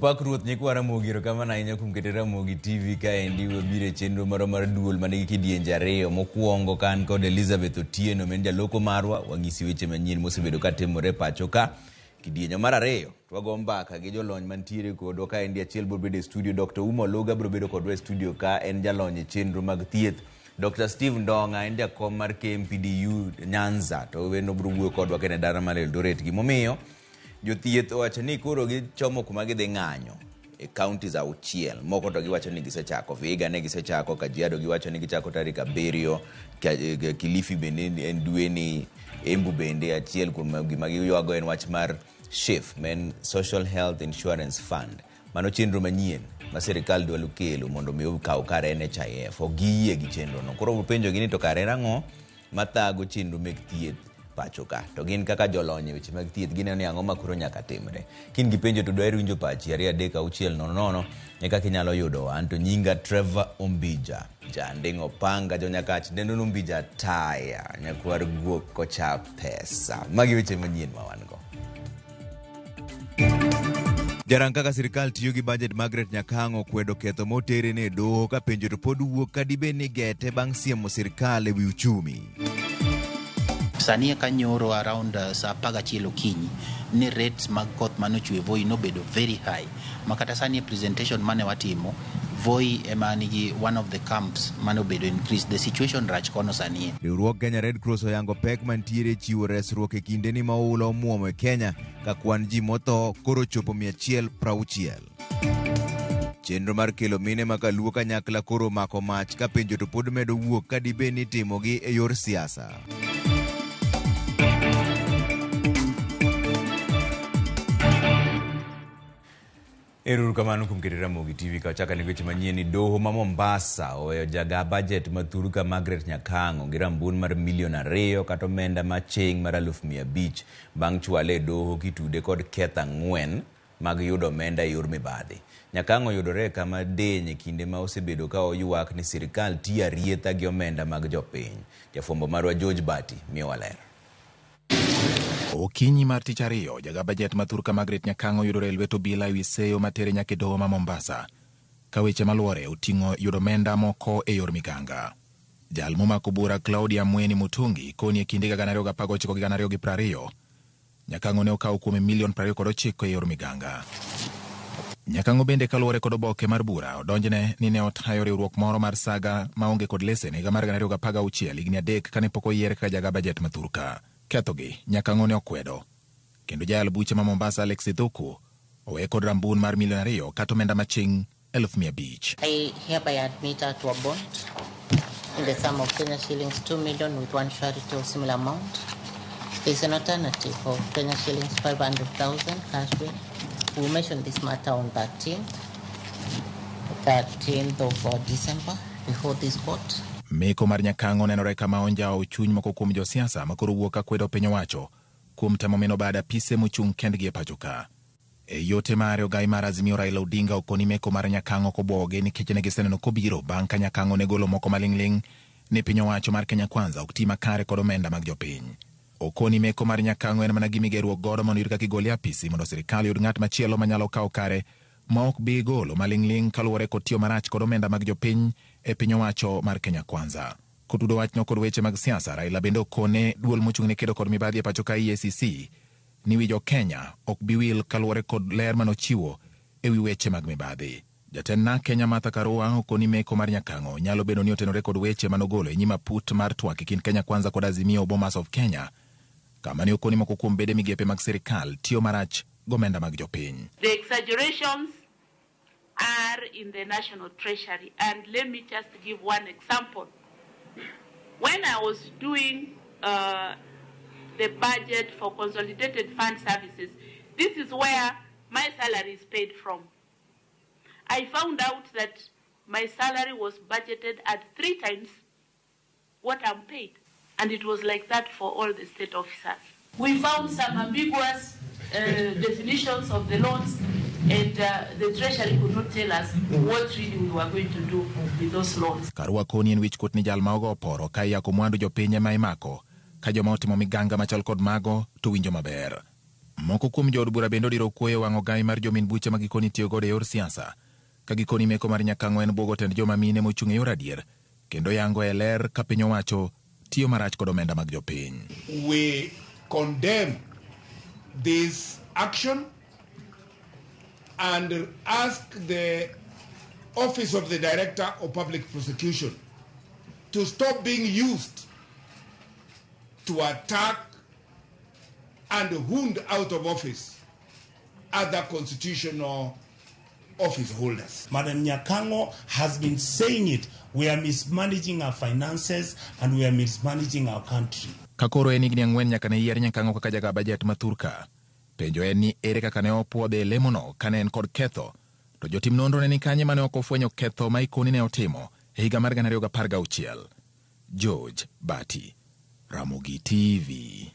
Opak Ruoth nyikwa Ramogi erokamano ahinya kuom keto Ramogi TV kaendi wabiro e chenro marwa mar duol manigi kidienje ariyo. Mokwongo ka an kod Elizabeth Otieno ma en jaloko marwa, wang'isi weche manyien mosebedo ka timore e pacho ka. Kidienje mar ariyo, to wago mbaka gi jolony mantiere kodwa kaendi achiel biro bedo e studio, Dr. Uma Oluga biro bedo kodwa e studio ka en jalony e chenro mag thieth. Dr. Steve Ndong'a en jakom mar KMPDU Nyanza to en obiro wuoyo kodwa kendo e dala mar Eldoret. Gimomiyo Jothieth owacho ni koro gichomo kuma gidhi ng'anyo e counties auchiel. Moko to giwacho ni gisechako. Vihiga ne gisechako, Kajiado giwacho ni gichako tarik abiriyo, Kilifi bende en dweni, Embu bende achiel kuom gima giywago en wach mar SHIF, ma en Social Health Insurance Fund. Mano chenro manyien ma sirikal dwaro kelo mondo mi okaw kar NHIF. Ok giyie gi chenrono. Koro penjogi ni to kare en ang'o mathago chenro mek thieth pacho ka to gin kaka jolony e weche mag thieth gineno ni ang'o ma koro nyaka timre kin gi penjo to dwaher winjo pachi 2 3 6 0 0 e kaka inyalo yudowa anto nyinga Trevor Ombija janding' opanga jonyakach dendo Ombija taya nyakwar guok kocha pesa magi weche manyien ma wan go Jarang kaka sirkal tiyo gi bajet Margaret Nyakang'o kwedo ketho motere ne doho ka penjo to pod wuok ka dibed ni gete bang' siemo sirkal e wi uchumi. Sani eka nyoro around saa 11 okinyi ni rates mag koth mane ochwe Voi nobedo very high ma kata sani e presentation mane watimo Voi ema nigi one of the camps mane obedo increased. The situation rach kono sani. Riwruog Kenya Red Cross oyango pek mantiere e chiwo resruok e kindeni ma oula omuomo e Kenya ka kwan ji motho koro ochopo 160. Chenro mar kelo mine ma kaluo kanyakla koro omako mach ka penjo to pod medo wuok ka dibed ni itimogi e yor siasa. Ero kamano kuom keto Ramogi TV ka wachako ane weche manyien ni doho ma Mombasa oweyo jaga bajet ma thurka Margaret Nyakang'o gi rambun mar milion ariyo kata omenda ma ching mar 500,000 bang' chwale e doho kitude kod ketho ang'wen mag yudo omenda e yor mibadhi. Nyakang'o yudore e kama diny e kinde ma osebedo ka oywak ni sirkal tiyo arietha gi omenda mag jopiny. Jafwambo marwa George Bati miyowa ler. Okinyi mar tich ariyo, jaga bajet ma thurka Margaret Nyakang'o yudore e lwet obila ewi seyo matere nyaka e doho ma Mombasa ka weche maluore oting'o yudo omenda moko e yor miganga. Jal momako bura Claudia Mweni Mutungi koni e kind higa 2019 gi 2020, Nyakang'o ne okawo kuome milion 29 e yor miganga. Nyakang'o bende kaluwore kod oboke mar bura odonjne ni ne otayo riwruok moro mar saga maonge kod lesen higa mar 2016 higni adek kane pok oyiere kaka jaga bajet ma thurka. Kethogi Nyakang'o ne okwedo. Kendo jayal buche ma Mombasa Alex Ithuku owe kod rambun mar milion ariyo kata omenda maching 500,000. I hereby admit her to a bond in the sum of Kenya shillings 2 million with one surety of similar amount. There is an alternative of Kenya shillings 500,000 cash bail. We mentioned this matter on 13th of December before this court. Meko mar Nyakang'o nenore kama onjawo chuny moko kuom josiasa ma koro wuok ka kwedo piny owacho kuom temo mino bad apise mochung' kendgi e pacho ka. E yote mare, ogai mar Azimio Raila Odinga okoni meko mar Nyakang'o ok obwogogi nikech ne giseneno kobiro bang' ka Nyakang'o ne golo moko maling'ling' ni piny owacho mar Kenya Kwanza ok ti makare kod omenda mag jopiny. Okoni meko mar Nyakang'o en mana gima igeruok godo mondo oyud kaka igole e apisi mondo sirikal oyud ng'at machielo manyalo kawo kare ma ok bi golo maling'ling' kaluwore kod tiyo marach kod omenda mag jopiny e piny owacho mar Kenya Kwanza. Kotudo wachno kod weche mag siasa, Raila bende okone duol mochung' ne kedo kod mibadhi e pacho ka EACC ni wi jo-Kenya ok bi wil kaluwore kod ler mane ochiwo e wi weche mag mibadhi. Jatend Narc Kenya Martha Karua okoni meko mar Nyakang'o nyalo bedo ni otenore kod weche mane ogolo e nyim aput mar twak e kind Kenya Kwanza kod Azimio Bomas of Kenya kama ne okoni moko kuom bede migepe mag sirikal tiyo marach gomenda mag jopiny. The exaggerations are in the National Treasury and let me just give one example. When I was doing the budget for consolidated fund services, this is where my salary is paid from. I found out that my salary was budgeted at 3 times what I'm paid. And it was like that for all the state officers. We found some ambiguous definitions of the loans, and the Treasury could not tell us what really we were going to do with those loans. Karua koni en wich kuot ni jal ma ogo oporo ka iyako mwandu jopiny ema imako, ka joma otimo miganga machal kod mago to winjo maber. Moko kuom jood bura bende odiro kuoyo e wang' ogai mar jomin buche ma gikoni itiyo godo e yor siasa, ka gikoni meko mar Nyakang'o en buogo tend joma mine mochung' e yor adier kendo yango e ler ka piny owacho tiyo marach kod omenda mag jopiny. We condemn this action and ask the Office of the Director of Public Prosecution to stop being used to attack and wound out of office other constitutional office holders. Madam Nyakango has been saying it. We are mismanaging our finances and we are mismanaging our country. Ka koro en higni 4 nyaka ne yier Nyakang'o kaka jaga bajet ma thurka. Penjo en ni ere kaka ne opuodhe e lemono ka ne en kod ketho, to jotim nonro ne ni kanye mane ok ofwenyo ketho ma ikoni ne otimo e higa mar 2016. George Bati, Ramogi TV.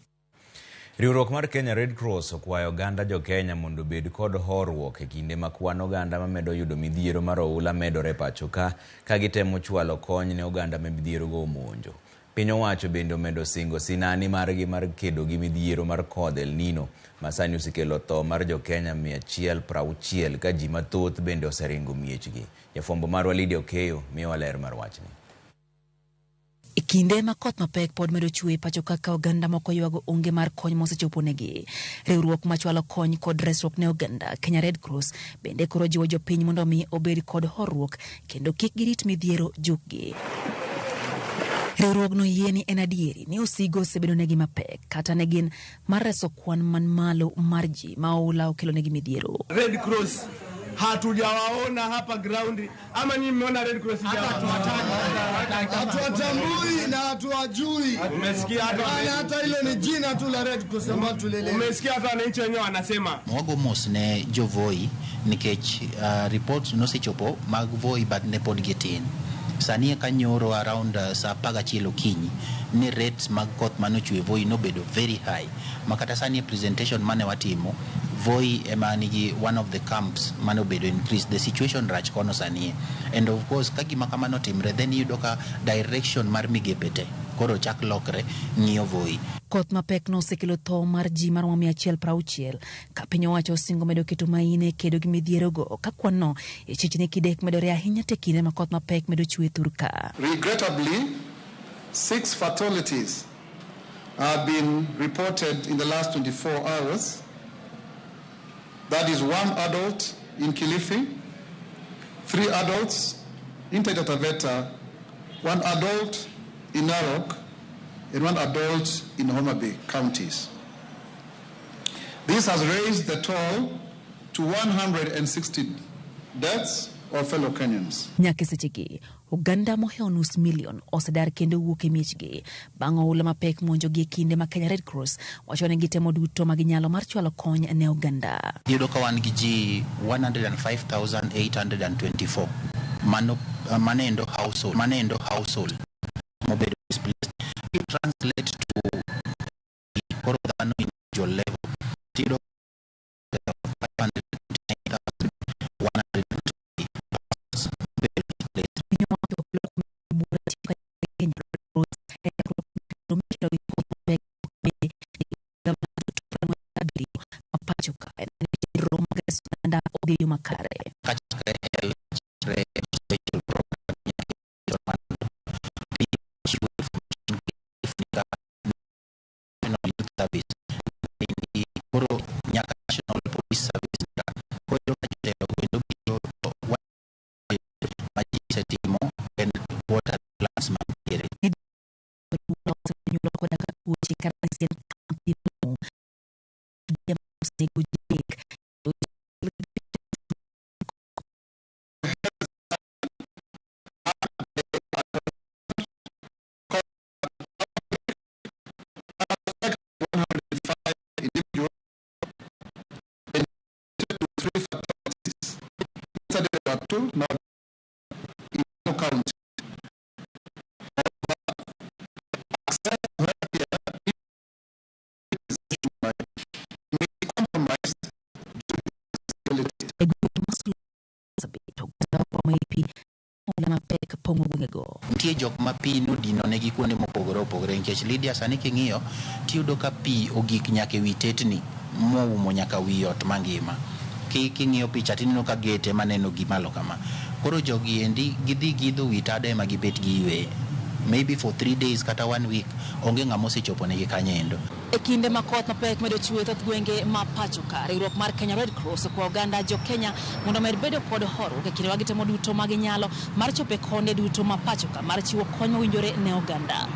Riwruok mar Kenya Red Cross okwayo oganda jo Kenya mondo obed kod horuok e kinde ma kwan oganda mamedo yudo midhiero mar oula medore pacho ka gitemo chwalo kony ne oganda ma midhierogo omonjo. Piny owacho bende omedo singo sinani margi mar kedo gi midhiero mar kodh El Nino ma sani osekelo tho mar jo Kenya 160 ka ji mathoth bende oseringo miechgi. Jafwambo marwa Lydia Okeyo miyowa ler mar wachni. E kinde ma koth mapek pod medo chwe pacho kaka oganda moko ywago onge mar kony mosechoponegi. Riwruok machwalo kony kod resruok ne oganda Kenya Red Cross bende koro jiwo jopiny mondo mi obed kod horuok kendo kik girit midhiero jukgi. Riwruogno yie ni en adieri ni osigo osebedo negi mapek kata ne gin mar reso kwan man malo mar ji ma oula okelo negi midhiero. Red Cross hatujawaona hapa ground, ama nyinyi mmeona Red Cross? Hatuwatambui na hatuwajui. Umesikia hata hata ile ni jina tu la Red Cross ambalo tulielewa. Umesikia hata wananchi wenyewe wanasema. Wago mos ne jo Voi nikech reports nosechopo mag Voi but ne pod gitin. Sani eka nyoro around saa 11 okinyi ni rates mag koth manochwe Voi nobedo very high. Makata sani e presentation mane watimo Voi ema nigi one of the camps mane obedo increased. The situation rach kono sani. And of course ka gima kamano timre then iyudo ka direction mar migepe te koro chak lokre ng'iyo Voi. Koth mapek nosekelo tho mar ji maromo 160 ka piny owacho osingo medo keto maine kedo gi midhierogo ka kwan no e chich ni kidek medore ahinya te kinde ma koth mapek medo chwe thurka. Regrettably, 6 fatalities have been reported in the last 24 hours. That is 1 adult in Kilifi, 3 adults in Taita Taveta, 1 adult in Narok, and 1 adult in Homa Bay counties. This has raised the toll to 160 deaths of fellow Kenyans. Nyaka sechegi, oganda mohewo nus milion osedar kendo wuok e miechgi bang' oula mapek monjogi e kinde ma Kenya Red Cross wacho ni gitemo duto ma ginyalo mar chwalo kony ne oganda. Iyudo ka wan gi ji 105,824 mano manendo household mobedo displaced. You translate to koro dhano individual level tiyudo 529,120 persons mobedo displaced. Kachakre health special program National Youth Service koro nyaka National Police Service koro jotelo kendo biro ma ji osetimo and what are the plans mantiere. Nitie jok ma pi nodino negi kuonde mopogore opogore nikech Lydia sani king'iyo tiyudo ka pi ogik nyaka ewi tetni. moumo nyaka wi ot mangima. King'iyo picha tineno ka gate ema neno gi malo kama. Koro jogi endi gidhi giidho wi tado ema gibet giyueye. Maybe for 3 days kata 1 week onge ng'ama osechopo negi kanyo endo. E kinde ma koth mapek medo chwe thoth gwenge ma pacho ka, riwruok mar Kenya Red Cross okwayo oganda jo Kenya mondo omed bedo kod horuok e kinde ma gitemo duto ma ginyalo mar chopo e konde duto ma pacho ka mar chiwo kony mowinjore ne oganda.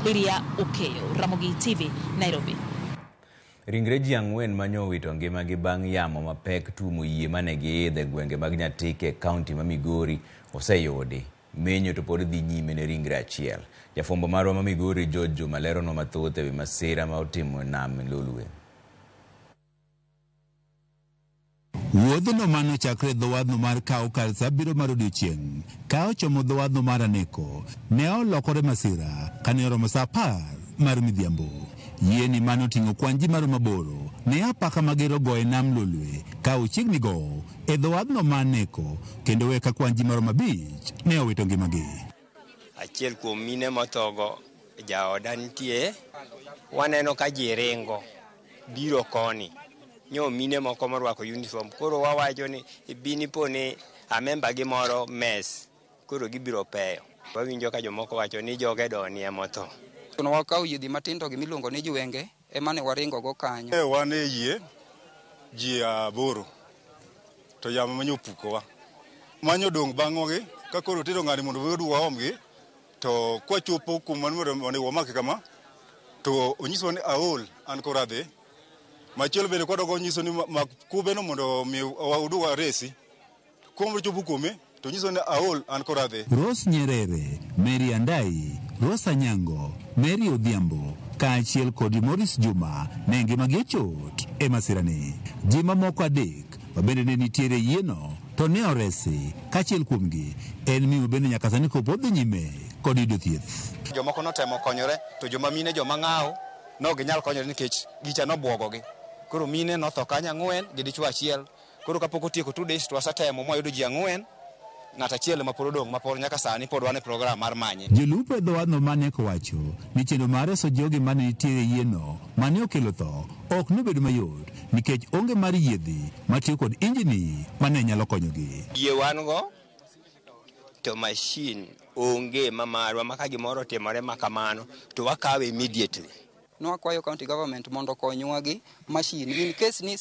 Lydia Okeyo, Ramogi TV, Nairobi. Ringre ji 4 manyo owito ngimagi bang' yamo mapek tuomo yie mane giidho e gwenge mag Nyatike e kaunti ma Migori oseyudi. Menyo to pod dhi nyime ne ringre achiel. Jafwambo marwa ma Migori George Juma leronwa mathoth ewi masira ma otimo e nam Lolwe. Wuodhno mane ochakre e dho wadhno mar kawo kar saa 7 mar odiechieng' ka ochomo dho wadhno mar Aneko ne olokore masira kane oromo saa 10 mar midhiambo. Yieni mane oting'o kwan ji maromo 8 ne apaka mager ogoyo e nam Lolwe ka ochiegni gowo e dho wadhno ma Aneko kendo we ka kwan ji maromo 5 ne owito ngimagi. Achiel kuom mine mothogo jaoda nitie, waneno ka ji ringo biro koni. Nyo mine moko morwako uniform, koro wawacho ni bini po ni amemba gi moro mes, koro gibiro peyo. Wawinjo ka jomoko wacho ni joge doni ema otho. Wakawo yiedhi matindo gi miluongo ni jwenge ema ne waringo go kanyo. Wan e yie ji 8 to yamo manyo opukowa. Manyo dong' bang'wa gi ka koro tero ng'ani mondo wayud waomgi to kwachopo kuma onego wamaki kama to onyiswa ni aol an koro adhi. Machielo bende kwadogo onyiso ni mak kube no mondo mi waudwa waresi. Kuom chopo kuome to onyiso ni aol an koro adhi. Rose Nyerere, Mary Andai, Rose Anyango, Mary Odhiambo kaachiel kod Morris Juma ne ngimagi ochot e masirani. Ji mamoko 3 mabende ne nitiere e yieno to ne oresi kaachiel kuomgi en miyo bende nyaka sani kopo dhi nyime kod yudo thieth. Jomoko notemo konyore to joma mine joma ng'awo no ginyal konyore nikech gicha nobwogogi. Koro mine notho kanyo 4 gi dichuo 1. Koro kapok otieko 2 days to wasetemo mwayudo ji 4, ng'at achiel ema pod odong' ma pod nyaka sani pod wan e program mar manye. Jolupo e dho wadhno mane owacho ni chenro mar reso jogi mane nitiere e yieno mane okelo tho ok nobedo mayot nikech onge mar yiedhi matiyo kod injini mane nyalo konyogi. Yie wan go to machine onge ma marwa ma ka gimoro otimore ma kamano to wakawe immediately. Nwakwayo county government mondo okonywa gi machine in case ni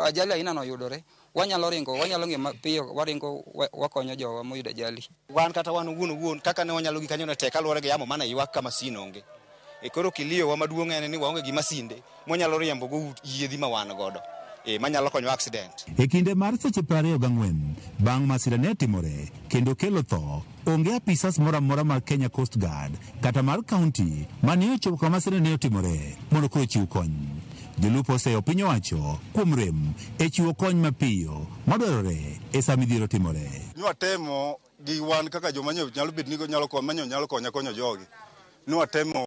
ajali aina no oyudore, wanyalo ringo, wanyalo ng'e mapiyo, waringo wakonyo jowa moyudo ajali. Wan kata wan owuon kaka ne wanyalo gi kanyo ne tek kaluwore gi yamo mane ywak ka masin onge. E koro kilio wa maduong' en ni waonge gi masinde mwanyalo riembo go yiedhi ma wan godo. Manyalo konyo accident. E kinde mar seche 24 bang' masira ne timore kendo kelo tho, onge apisas moro amora mar Kenya Coast Guard kata mar county mane ochopo kama masira ne otimore mondo koro ochiw kony. Jolupo oseyo piny owacho kuom rem e chiwo kony mapiyo madwarore e sa midhiero timore. Nwatemo gi wan kaka joma nyalo bet ni nyalo konyo, nyalo konya konyo jogi. Nwatemo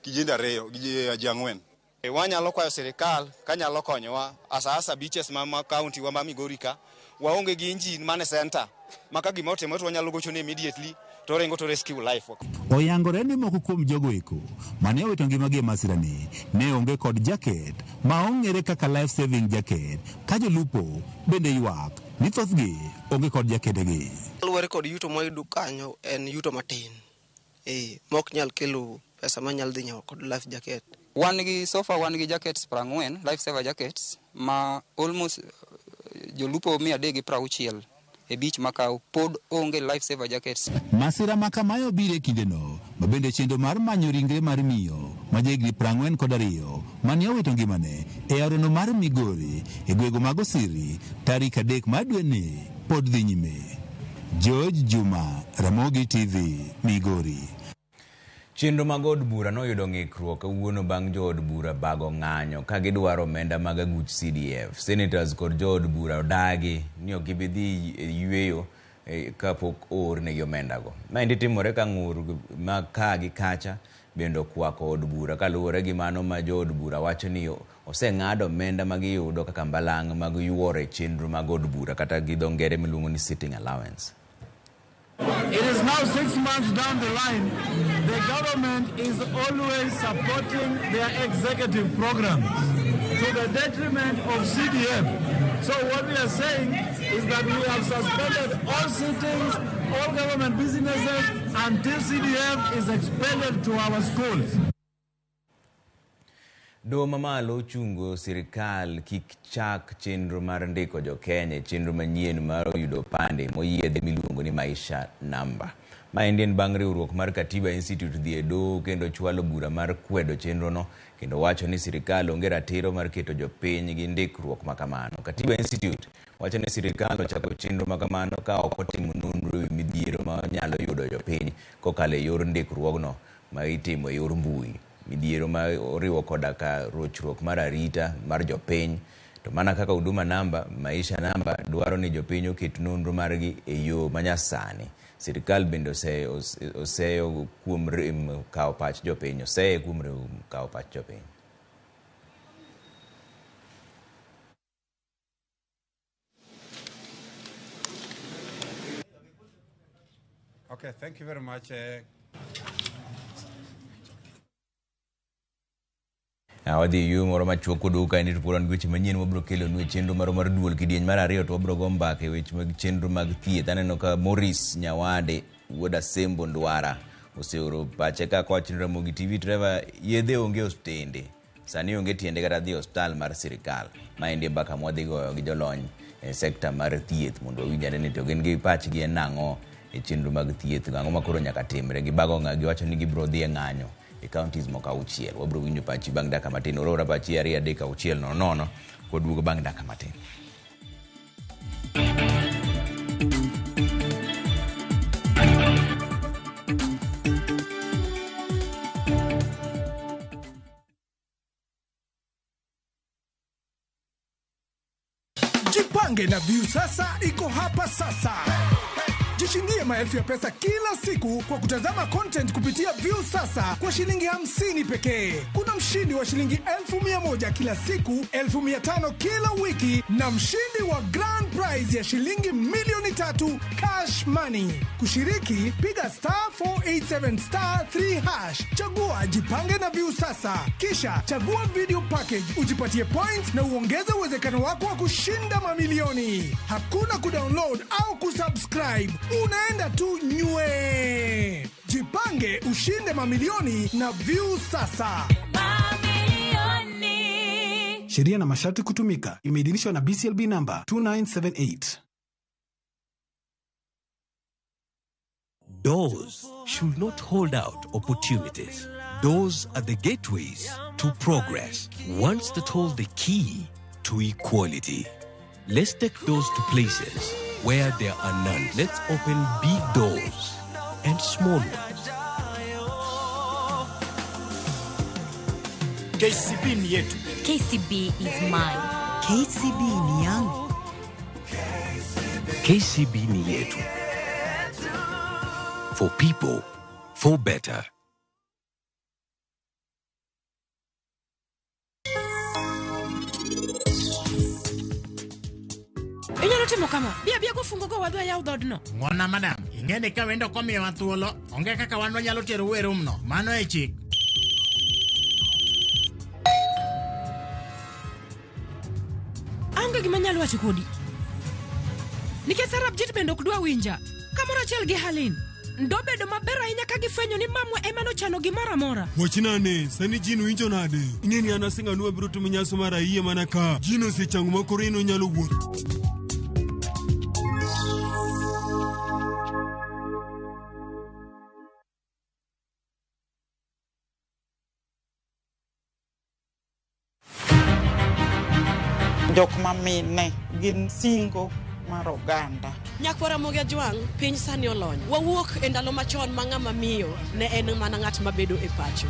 kijende 2 gi ji 4. Wanyalo kwayo sirikal kanyalo konyowa asa beaches ma county wa ma Migori ka waonge gi engine mane center ma ka gima otimore to wanyalo gochone immediately to ringo to rescue life. Oyangore ni moko kuom jogo eko mane owito ngimagi e masirani ne onge kod jacket ma ong'ere kaka life saving jacket ka jolupo bende ywak ni thothgi onge kod jaketegi. Luwore kod yuto mwayudo kanyo en yuto matin mok nyal kelo pesa manyalo dhi nyiewo kod life jacket. Wan gi sofa, wan gi jackets 40, life saver jackets ma almost jolupo 360 e beach makao pod onge life saver jackets. Masira ma kamae obiro e kindeno ma bende chenro mar manyo ringre mar miyo ma jahigni 42 mane owito ngimane e aorano mar Migori e gwenge mag Osiri tarik 3 mar dweni pod dhi nyime. George Juma, Ramogi TV, Migori. Chenro mag od bura noyudo ng'ikruok kawuono bang' jood bura bago ng'anyo ka gidwaro omenda mag aguch CDF. Senators kod jood bura odagi ni ok gibi dhi yueyo kapok oornegi omendago. Maendi timore ka ng'ur ma ka gi kacha bende okwako od bura kaluwore gi mano ma jood bura wacho ni oseng'ado omenda ma giyudo kaka mbalang' mag yuoro e chenro mag od bura kata gi dho ngere miluongo ni sitting allowance. It is now 6 months down the line. The government is always supporting their executive programs. to the detriment of CDF. So what we are saying is that we have suspended all sittings, all government businesses until CDF is expanded to our schools. Doho mamalo ochungo sirikal kik chak chenro mar ndiko jokenya e chenro manyien mar yudo opande moyiedhi miluongo ni Maisha Namba. Maendi en bang' riwruok mar Katiba Institute dhi e doho kendo chwalo bura mar kwedo chenrono kendo wacho ni sirikal onge ratiro mar keto jopiny gi ndikruok makamano. Katiba Institute wacho ni sirikal ochako chenro makamano ka ok otimo nonro ewi midhiero ma nyalo yudo jopiny kokalo e yor ndikruogno ma itimo e yor mbui. Midhiero ma oriwo koda ka rochruok mar arita mar jopiny. To mana kaka Huduma Namba, Maisha Namba dwaro ni jopiny oket nonro margi e yo manyasani. Sirikal bende oseyo kuom rem kawo pach jopiny, oseye kuom rem kawo pach jopiny. Okay, thank you very much. Wadhi yueyo moro machuok koduogo kaendi to pod wan gi weche manyien mabiro kelonu e chenro marwa mar duol kidieny mar ariyo to wabiro go mbaka e weche mag chenro mag thieth. Aneno ka Maurice Nyawade wuod Asembo Ndwara oseoro pache ka kowacho ni Ramogi TV Trevor yedhe onge e osiptende. Sani onge tiende kata dhi e osiptal mar sirikal. Maendi e mbaka mwadhi goyo gi jolony e sekta mar thieth mondo wawinj ane ni to gin gi pachgi en nang'o e chenro mag thieth, ang'o ma koro nyaka timre. Gibago ng'a giwacho ni gibiro dhi e ng'anyo e counties moko auchiel. Wabiro winjo pachi bang' dakika matin. Orora pachi 2 3 6 0 0 koduogo bang' dakika matin. Jipange na Viusasa iko hapa sasa. Jishindie maelfu ya pesa kila siku kwa kutazama content kupitia Viusasa kwa shilingi 50 pekee. Kuna mshindi wa shilingi 1,100 kila siku, 1,500 kila wiki na mshindi wa grand prize ya shilingi 3,000,000 cash money. Kushiriki, piga star 487 star 3 hash. Chagua Jipange na Viusasa. Kisha chagua video package, ujipatie points na uongeze uwezekano wako wa kushinda mamilioni. Hakuna kudownload au kusubscribe. Unaenda tu nywe. Jipange ushinde mamilioni na Viusasa. Mamilioni. Sheria na masharti kutumika. Imeidhinishwa na BCLB number 2978. Doors should not hold out opportunities. Doors are the gateways to progress, ones that hold the key to equality. Let's take doors to places where there are none. Let's open big doors and small ones. KCB ni yetu. KCB is mine. KCB ni yangu. KCB ni yetu. For people, for better. Inyalo timo kama, bia bia gofungo go wadwa yaw dhoodno. Ng'wona madam, ing'e ni ka wendo komiyowa thuolo, onge kaka wan wanyalo tero e room no. Mano e chik. Aonge gima anyalo wacho kodi. Nikech Sarabjit bende ok dwa winja. Kamoro achiel gi Halin. Ndobedo maber ahinya ka gifwenyo ni mamwa ema nochano gimoro amora. Wachna ane, sani Jin winjo nade? Ing'e ni an asinganu wabiro timo nyaso mar ayie mana ka Jin osechango ma koro en onyalo wuotho. Jok mamine gin singo mar oganda. Nyakwar Ramogi Ajwang', piny sani olony. Wawuok e ndalo machon ma ng'ama miyo ne en mana ng'at mabedo e pacho.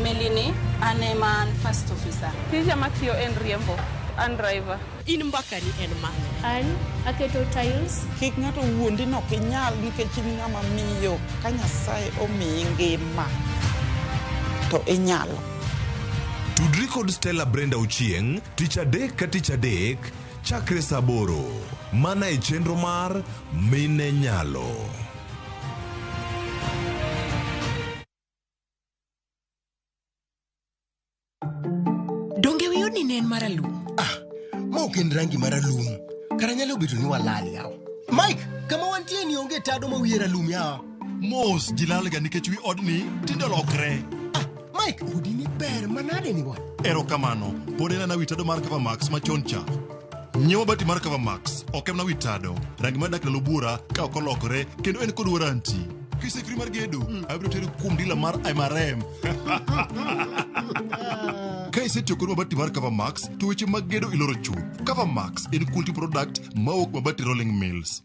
Melini, an ema an first officer. Tija matiyo en riembo, an driver. In mbakani en mane? An aketo tiles. Kik ng'ato wuondi ni ok inyal nikech in ng'ama miyo. Ka Nyasaye omiyi ngima, to inyalo. Tudri kod Stella Brenda Ochieng' tich adek ka tich adek chakre saa 8 mana e chenro mar Mine Nyalo. Donge wiyi Odni ne en maralum. Ma ok en rangi maralum. Kara nyalo bedo ni walal yawa. Mike, kama wantie ni onge tado ma wiye ralum yawa. Mos ji lalga nikech wi odni tinde olokre. Mike, odi ni ber manade ni bwana. Erokamano, pod en ana wi tado mar Covermax machon cha. Nyiew mabati mar Covermax, ok en mana wi tado. Rangi mar dak ndalo buora ka ok olokore kendo en kod warranty. Kiseikri mar gedo, abiro teri kuom dila mar MRM. Ka isetiyo kod mabati mar Covermax, to weche mag gedo iloro chuth. Covermax en quality product mawuok Mabati Rolling Mills.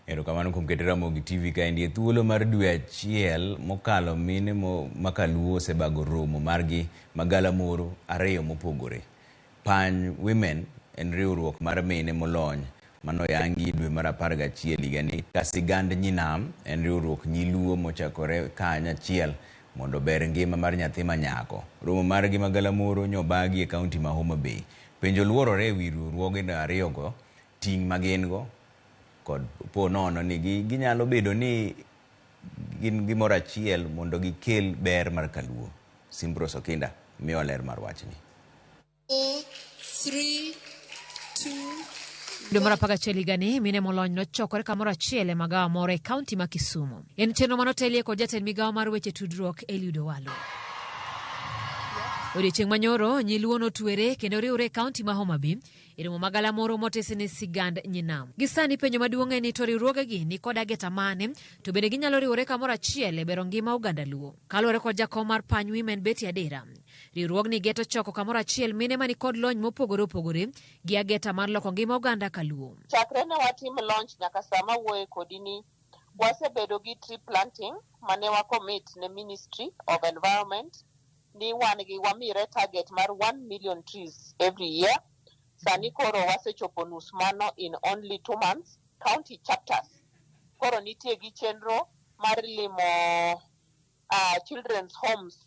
Erokamano kuom keto Ramogi TV kaendi e thuolo mar dwe achiel mokalo mine makaluo osebago romo margi magalamoro ariyo mopogore. Pany Women en riwruok mar mine molony manoyangi dwe mar 11 higani ka Sigand Nyinam en riwruok nyiluo mochakore kanyachiel mondo ber ngima mar nyathi manyako. Romo margi magalamoro nyobagi e kaunti ma Homa Bay. Penjo luorore e wi riwruoge ariyogo, ting' ma gin go kod po nono ni ginyalo bedo ni gin gimoro achiel mondo gikel ber mar kaluo. Simbros Okinda miyo ler mar wachni. 4, 3, 2, Dwe mar 11 higani, mine molony nochokore kamoro achiel e magawa moro e kaunti ma Kisumu. En chenro manotelie kod jatend migawo mar weche tudruok Eliud Owalo. Odiechieng' manyoro, nyiluo notwere kendo riwre e kaunti ma Homa Bay e romo magalamoro motesi ni Sigand Nyinam. Gi sani penjo maduong' en ni to riwruogegi ni kod ageta mane to bende ginyalo riwore kamoro achiel e bero ngima oganda Luo. Kaluwore kod jakom mar Pany Women Betty Adera, riwruogni geto choko kamoro achiel mine mani kod lony mopogore opogore gi ageta mar loko ngima oganda kaluo. Chakre ne watim launch nyaka sama wuoye kodi ni wasebedo gi tree planting mane wa commit ne Ministry of Environment ni wan gi wamire target mar 1 million trees every year. Sani koro wasechopo nus mano in only 2 months. County chapters koro nitie gi chenro mar limo children's homes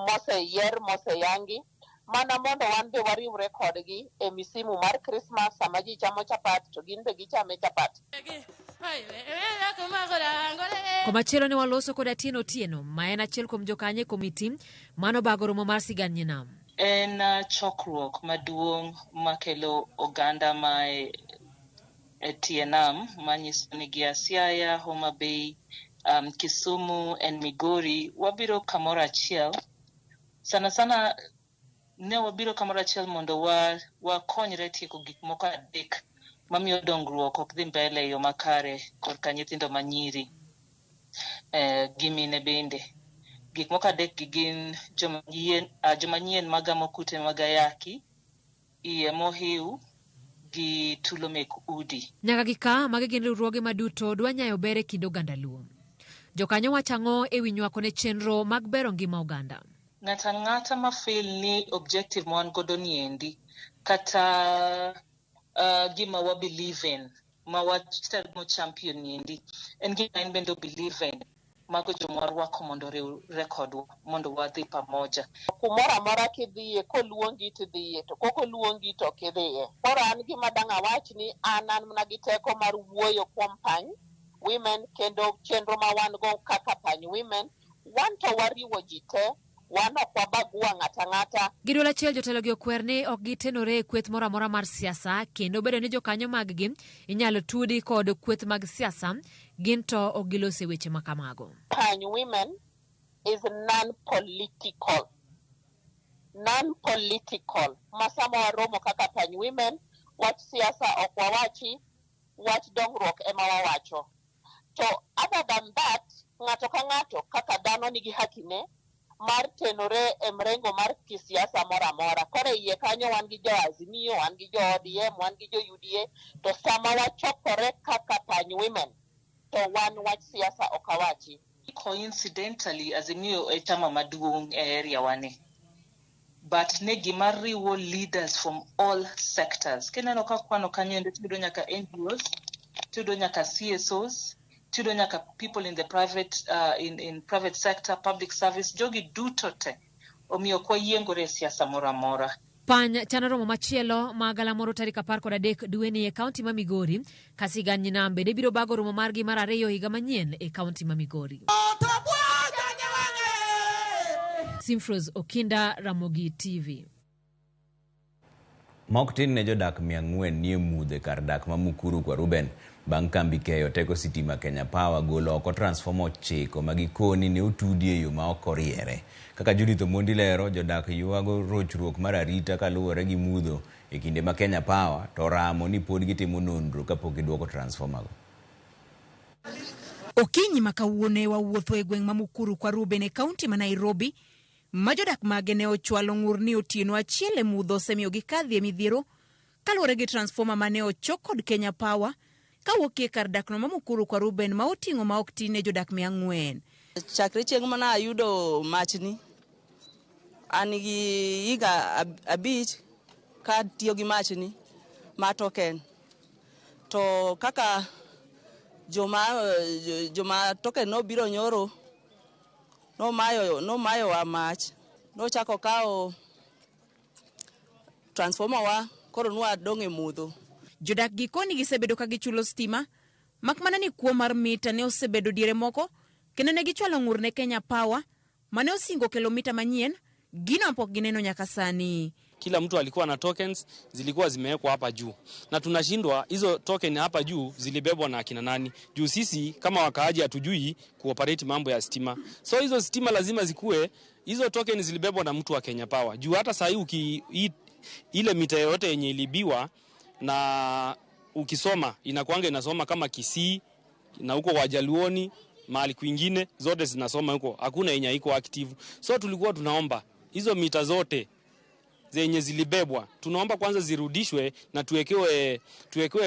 moseyier moseyangi mana mondo wan be wariwre kodgi e misimu mar Christmas sama ji chamo chapat to gin be gichame chapat. Komachielo ne waloso kod Atieno Otieno ma en achiel kuom jokanyo e komiti manobago romo mar Sigand Nyinam. En chokruok maduong' makelo oganda ma e tie nam manyiso ni gia Siaya, Homa Bay, Kisumu and Migori wabiro kamoro achiel. Sana sana ne wabiro kamoro achiel mondo wakonyre tieko gik moko adek mamiyo dongruok ok dhi mbele e yo makare korka nyithindo manyiri gi mine bende. Gik moko adek gi gin joma nyien magamo kute mag ayaki, iye mohiu gi tulo mek udi. Nyaka gi ka magi gin riwruoge maduto dwa nyayo ber e kind oganda Luo. Jokanyo wacho ang'o e wi nywako ne chenro mag bero ngima oganda? Ng'ata ang'ata ma feel ni objective ma wan godo ni endi kata gima wa believe in ma watemo champion ni endi en gima en bende o believe in, mago joma warwako mondo oriwre kodwa mondo wadhi pamoja. Kumoro amora kidhiye koluongi tidhiye to kok oluongi to ok idhiye. Koro an gima dang' awach ni an mana gi teko mar wuoyo kuom Pany Women kendo chenro ma wan go kaka Pany Women wan to wariwo ji te, wan ok wabagua ng'ata ang'ata. Gi duol achiel jotelo gi okwer ni ok gitenore e kweth moro amora mar siasa kendo bedo ni jokanyo mag-gi inyalo tudi kod kweth mag siasa gin to ok gilos e weche ma kamago. Pany Women is non-political. Non-political. Ma sama waromo kaka Pany Women, wach siasa ok wawachi, wach dongruok ema wawacho. To other than that, ng'ato ka ng'ato kaka dhano nigi haki ne mar tenore e mrengo mar kisiasa moro amora. Koro e iye kanyo wan gi jo Azimio, wan gi jo ODM, wan gi jo UDA, to sama wachokore kaka Pany Women, to wan wach siasa ok awachi. Coincidentally, Azimio e chama maduong' e area wani. But ne gima riwo leaders from all sectors. Kineno ka kwano kanyo endo tiyudo nyaka NGOs, tiyudo nyaka CSOs, tiyudo nyaka people in the private, in private sector, public service, jogi duto te. Omiyo ok wayiengore e siasa moro amora. Pany chano romo machielo ma galamoro tarik 13 dweni e kaunti ma Migori. Kasigan Nyinam bende biro bago romo margi mar ariyo higa manyien e kaunti ma Migori. Simfros Okinda, Ramogi TV. Mok tin ne jodak 400 nie mudho e kar dak ma Mukuru kwa Ruben bang' kambi keyo teko sitima Kenya Power golo oko transformer 9 ma gikoni ne otudi e yo ma ok oriere. Kaka Judith Omondi lero, jodak ywago rochruok mar arita kaluwore gi mudho e kinde ma Kenya Power to oramo ni pod gitimo nonro kapok giduoko transformer go. Okinyi ma kawuono e wawuotho e gweng' ma Mukuru kwa Ruben e kaunti ma Nairobi, ma jodak mage ne ochwalo ng'ur ni otieno achiel e mudho osemiyo gikadhi e midhiero kaluwore gi transformer mane ochok kod Kenya Power kawuok e kar dakno ma Mukuru kwa Ruben ma oting'o ma ok tin ne jodak 400. Chakre chieng' mana ayudo machni, an gi higa 5 ka tiyo gi machni ma token. To kaka joma token nobiro nyoro, nomayo wa mach, nochako kawo transformer wa, koro nwadong' e mudho. Jodak gikoni gisebedo ka gichulo stima, mak mana ni kuo mar mita ne osebedo diere moko, kendo ne gichwalo ng'ur ne Kenya Power mane osingo kelo mita manyien, gino pok gineno nyaka sani. Kila mtu alikuwa na tokens zilikuwa zimewekwa hapa juu, na tunashindwa hizo token hapa juu zilibebwa na akina nani, juu sisi kama wakaaji hatujui kuoperate mambo ya stima. So hizo stima lazima zikue, hizo token zilibebwa na mtu wa Kenya Power. Juu hata saa hii ile mita yote yenye ilibiwa na ukisoma inakuanga inasoma kama Kisii na huko Wajaluoni mahali kwingine zote zinasoma huko, hakuna yenye iko active. So tulikuwa tunaomba hizo mita zote zenye zilibebwa tunaomba kwanza zirudishwe na tuwekewe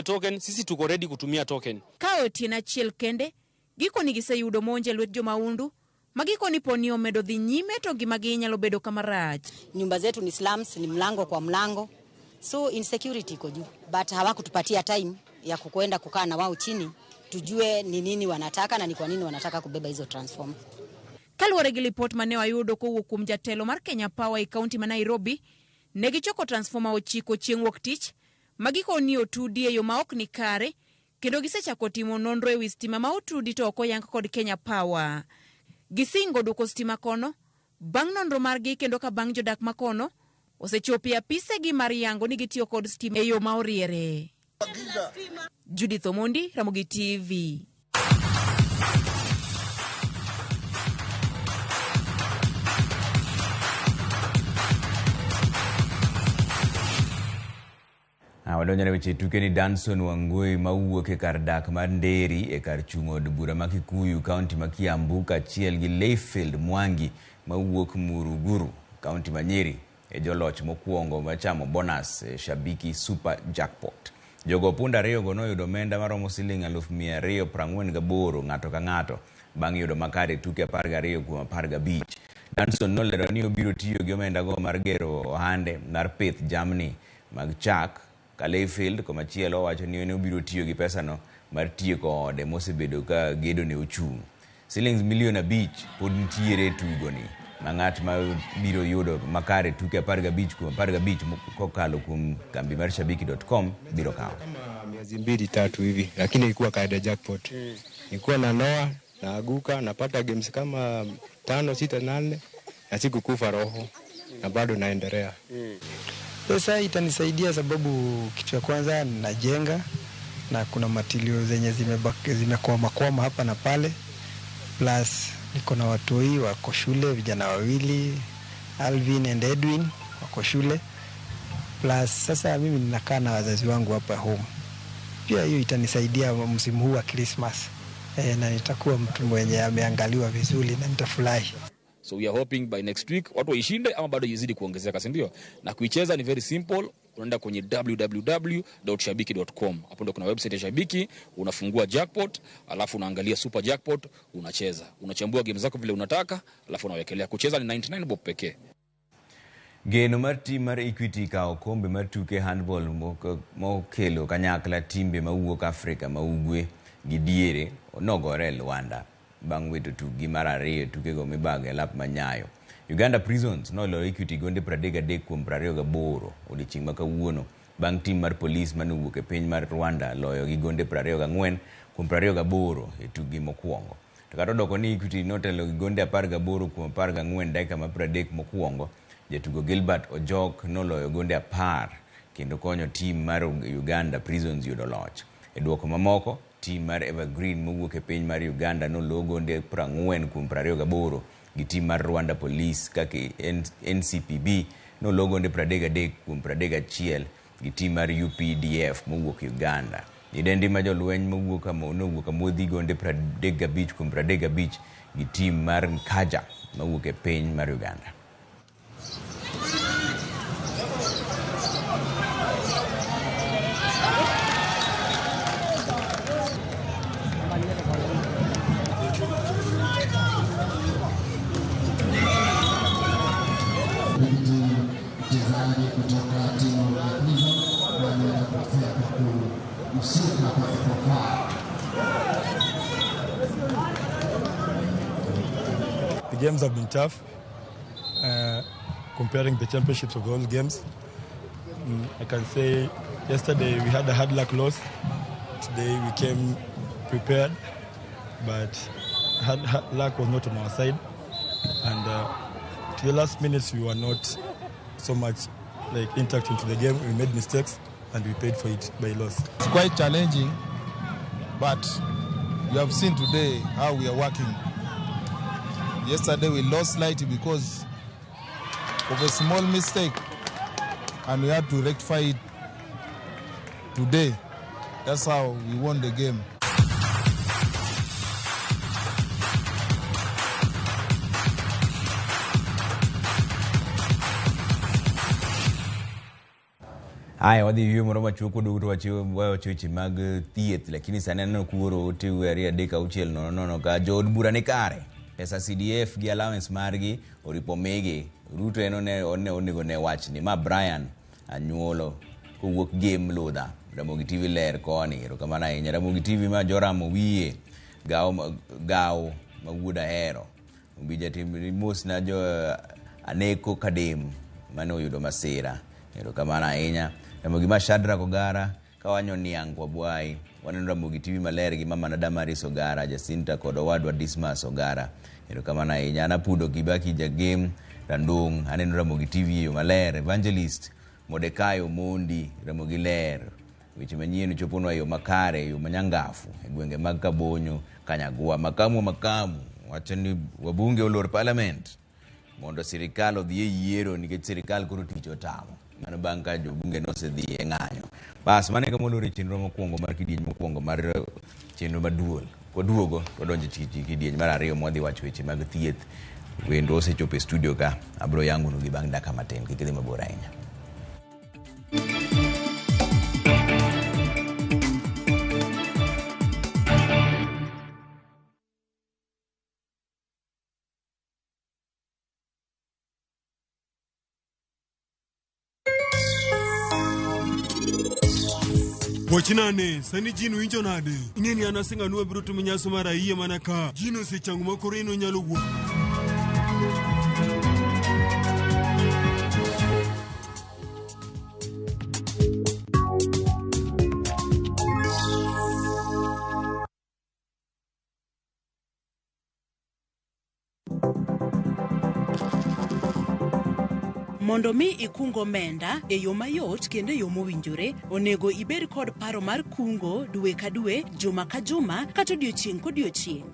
token. Sisi tuko ready kutumia token. Ka otieno achiel kende gikoni giseyudo monj e lwet jomaundu ma gikoni poni omedo dhi nyime to ngimagi nyalo bedo kama rach. Nyumba zetu ni slums, ni mlango kwa mlango, so insecurity iko juu, but hawakutupatia time ya kukwenda kukaa na wao chini tujue ni nini wanataka na ni kwa nini wanataka kubeba hizo transformer. Kaluwore gi lipot mane wayudo kowuok kuom jatelo mar Kenya Power e kaunti ma Nairobi, ne gichoko transformer 9 chieng' wuok tich ma gikoni otudi e yo ma ok ni kare, kendo gisechako timo nonro ewi stima ma otudi to ok oyang kod Kenya Power. Gisingo duoko stima kono bang' nonro margi, kendo ka bang' jodak makono osechopo e apisegi mar yango ni gitiyo kod stima e yo ma oriere. Judith Omondi, Ramogi TV. Wadonjo ne weche tuke ni Danson Wangui mawuok e kar dak mar Nderi e kar chung' od bura ma Kikuyu, kaunti ma Kiambu, kaachiel gi Leyfield Mwangi mawuok Muruguru, kaunti ma Nyeri, e joloch mokwongo machamo bonus e Shabiki Super Jackpot. Jogo punda ariyogo noyudo omenda maromo siling 248,000 ng'ato ka ng'ato bang' yudo makare tuke 12 kuom 15. Danson nolero ni obiro tiyo gi omendago mar gero ohande mar pith jamni mag chak. Leyfield komachielo wacho ni en obiro tiyo gi pesano mar tieko ode mosebedo ka gedo ne ochung'. Silings milion 5 pod nitiere e tugoni ma ng'at ma biro yudo makare tuke 15 kuom 15 kokalo kuom kambi mar shabiki.com biro kawo. Kama miezi 2-3 hivi, lakini ilikuwa kaida jackpot. Nilikuwa na noa naaguka napata games kama 5 6 8 na sikukufa roho na bado naendelea. Pesa itanisaidia sababu kitu ya kwanza ninajenga na kuna matilio zenye zimekwama hapa na pale, plus niko na watoi wako shule, vijana wawili Alvin and Edwin wako shule, plus sasa mimi ninakaa na wazazi wangu hapa home. Pia hiyo itanisaidia msimu huu wa Christmas, na nitakuwa mtu mwenye ameangaliwa vizuri na nitafurahi. So we are hoping by next week watu waishinde ama bado izidi kuongezeka, si ndio? Na kuicheza ni very simple, unaenda kwenye www.shabiki.com. Hapo ndo kuna website ya Shabiki, unafungua jackpot, alafu unaangalia super jackpot, unacheza. Unachambua game zako vile unataka, alafu unawekelea. Kucheza ni 99 bob pekee. Geno mar tim mar Equity kawo kombe mar tuke handball mokelo kanyakla timbe mawuok Afrika ma Ugwe gi diere nogore e Luanda bang' wito tukgi mar ariyo tukego mibago e lap manyayo. Uganda Prisons noloyo Equity gonde 33 kuom 28 odiechieng' ma kawuono bang' tim mar polis mane owuok e piny mar Rwanda loyo gi gonde 24 kuom 28 e tukgi mokwongo. To kata odoko ni Equity notelo gi gonde 18 kuom 14 dakika ma 30 mokwongo, jatugo Gilbert Ojok noloyo gonde 10 kendo konyo tim mar Uganda Prisons yudo loch. E duoko mamoko, tim mar Evergreen mowuok e piny mar Uganda noloo gonde 40 kuom 28 gi tim mar Rwanda Police kaka NCPB noloo gonde 33 kuom 31 gi tim mar UPDF mowuok Uganda. Nyidendi ma jolweny mowuok nowuok amodhi gonde 35 kuom 35 gi tim mar Nkaja mowuok e piny mar Uganda. Mchezaji kutoka timu ya Prison mwenye anakosea kwa kushika pasipofaa. The games have been tough, comparing the championships of all games. I can say yesterday we had a hard luck loss. Today we came prepared, but hard luck was not on our side. And to the last minutes we were not so much like intact into the game. We made mistakes and we paid for it by loss. It's quite challenging, but you have seen today how we are working. Yesterday we lost slightly because of a small mistake, and we had to rectify it today. That's how we won the game. Haya, wadhi yweyo moro machuok waduogo to wawacho weche mag thieth, lakini sani aneno kuoro ote 2 3 6 0 0 ka jood bura ni kare. Pesa CDF gi allowance margi oripo migi. Ruto en onego ne wachni. Ma Brian Anyuolo kowuok Gem Ludha. Ramogi TV ler koni. Erokamano ahinya. Ramogi TV ma Joram Owiye gawo ma wuod Ahero. Ombija tim mos na jo Aneko Kadem mane oyudo masira. Erokamano ahinya. Ramogi ma Shadrack Ogara kawanyo niang' kwa Bwai. Waneno Ramogi TV maler gi mama na Damaris Ogara, Jacinta kod owadwa Dismas Ogara. Erokamano ahinya. An Apudo Kibaki Jagem Randung'. Aneno Ramogi TV e yo maler. Evangelist Mordekai Omondi, Ramogi ler. Weche manyien choponwa e yo makare, e yo manyangafu e gwenge mag Kabonyo, Kanyagwa. Makamu wacho ni wabunge olor parliament mondo sirikal odhi e yiero nikech sirikal koro tich otamo. Mano bang' ka jobunge nosedhi e ng'anyo. Bas, mano e kama olor e chenro mokwongo mar kidieny mokwongo mar chenro maduol. Kwaduogo, wadonjo e kidieny mar ariyo mwadhi wacho weche mag thieth. Wendo osechopo e studio ka, abiro yangonu gi bang' dakika matin, kik idhi mabor ahinya. Wachnane, sani jin winjo nade? Ing'e ni an asing'anu abiro timo nyaso mar ayie mana ka. Jin osechango ma koro in onyalo wuok. Mondo mi ikung omenda e yo mayot kendo e yo mowinjore, onego ibed kod paro mar kungo dwe ka dwe, juma ka juma, kata odiochieng' kodiochieng'.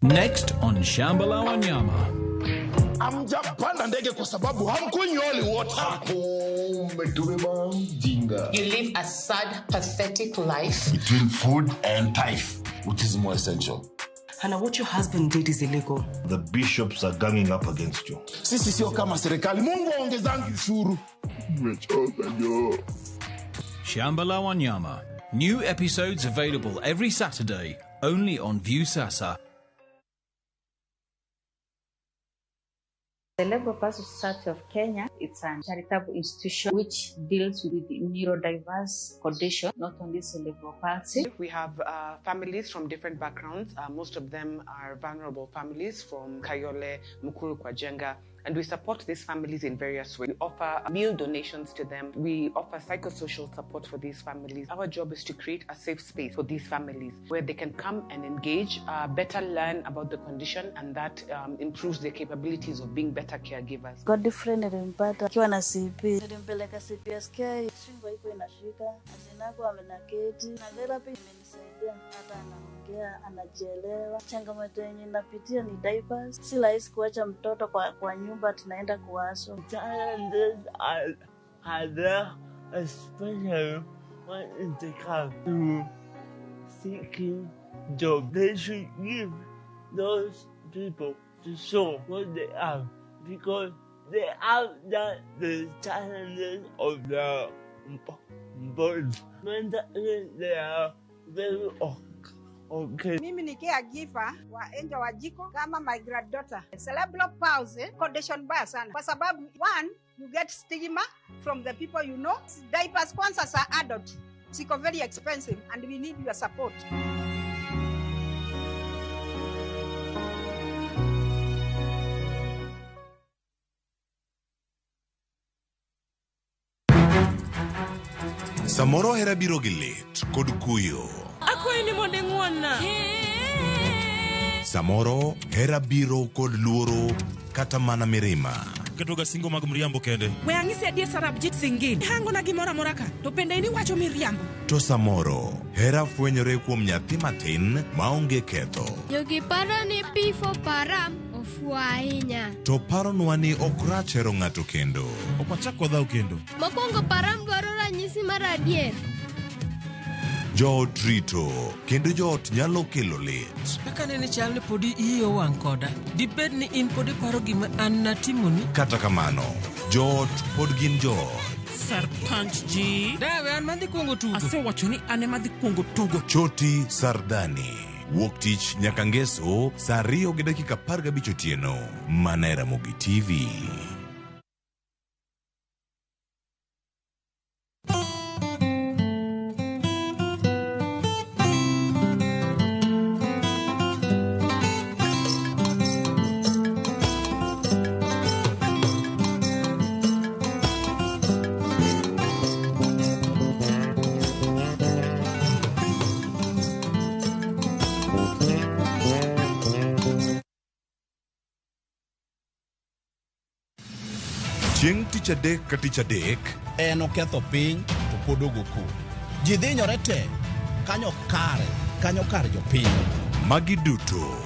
Next on Shamba la Wanyama. Hamjapanda ndege kwa sababu hamkunywi holy water. Umetubeba mjinga. You live a sad, pathetic life. Between food and tithe, which is more essential? Hannah, what your husband did is illegal. The bishops are ganging up against you. Sisi sio kama serikali. Mungu aongezangi ushuru. Nimechoka jo. Shamba la Wanyama. New episodes available every Saturday, only on Viusasa. Cerebral Palsy Society of Kenya, it's a charitable institution which deals with neurodiverse condition, not only cerebral palsy. We have families from different backgrounds. Most of them are vulnerable families from Kayole, Mukuru kwa Njenga, and we support these families in various ways. We offer meal donations to them. We offer psychosocial support for these families. Our job is to create a safe space for these families where they can come and engage, better learn about the condition, and that improves their capabilities of being better caregivers. Godfrey nilimpata akiwa na CP. Nilimpeleka CPSK, shingo iko inashika, azinako amenaketi na therapy imenisaidia hata anaongea, anajielewa. Changamoto yenye napitia ni diapers. Si rahisi kuacha mtoto kwa nyumba, tunaenda kuwaso. Challenges are there, especially when it comes to seeking job. They should give those people to show what they have, because they have that the challenges of the body. Mentally, they are very okay. Mimi ni caregiver wa Angel Wanjiku kama my granddaughter. Cerebral palsy condition mbaya sana kwa sababu one, you get stigma from the people you know. Diapers kwanza za adult ziko very expensive and we need your support. Samoro hera biro gi lit kod kuyo. Akwayi ni mondo ing'won-na. Samoro hera biro kod luoro kata mana mirima. Ketoga singo mag mriambo kende. We ang'isi adier Sarabjit Singh. Hangona gimoro amora ka, to bende in iwacho miriambo. To samoro hera fwenyore kuom nyathi matin maonge ketho. Jogi paro ni P for Param ofuwo ahinya. To paronwa ni ok rach hero ng'ato kendo. Ok wachak wadhaw kendo. Mokwongo Param dwaro ranyisi mar adier. Joot rito kendo joot nyalo kelo lit. Kaka nene chal ni podi iyi owang' koda, dibed ni in pod iparo gima an natimoni? Kata kamano, joot pod gin joot. Sarpanch ji. Dawe an madhi kuongo tugo. Asewacho ni an ema adhi kuongo tugo. Choti Sardani. Wuok tich nyaka ngeso saa 2:15 otieno. Mana e Ramogi TV. Chieng' tich adek ka tich adek en oketho piny to pod ogo koko. Ji dhinyore te kanyo kare, kanyo kar jopiny. Magi duto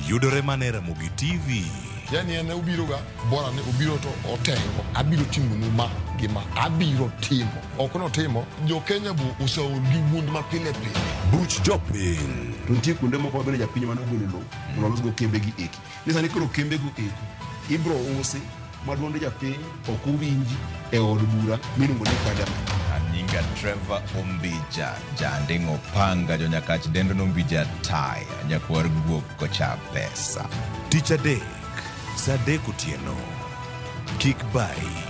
yudore mana e Ramogi TV. Yani en obiroga bora ni obiro to otengo. Abiro timonu ma gi ma. Abiro timo. Ok notimo. Jo Kenya bo oseol gi wuond ma pile pile. Buch jopiny. To nitie kuonde moko mabende japiny mane ogolo lowo mondo olosgo kembe gi eki. Ni sani koro kembe go eki ibro usi ma duond japiny ok owinji e od bura miluongo ni parliament. Anyinga Trevor Ombija, Janding'o Panga, Jonyakach dendo Nombija Taya, nyakwar guok kocha pesa. Tich adek, saa 3 otieno. Kik bayi.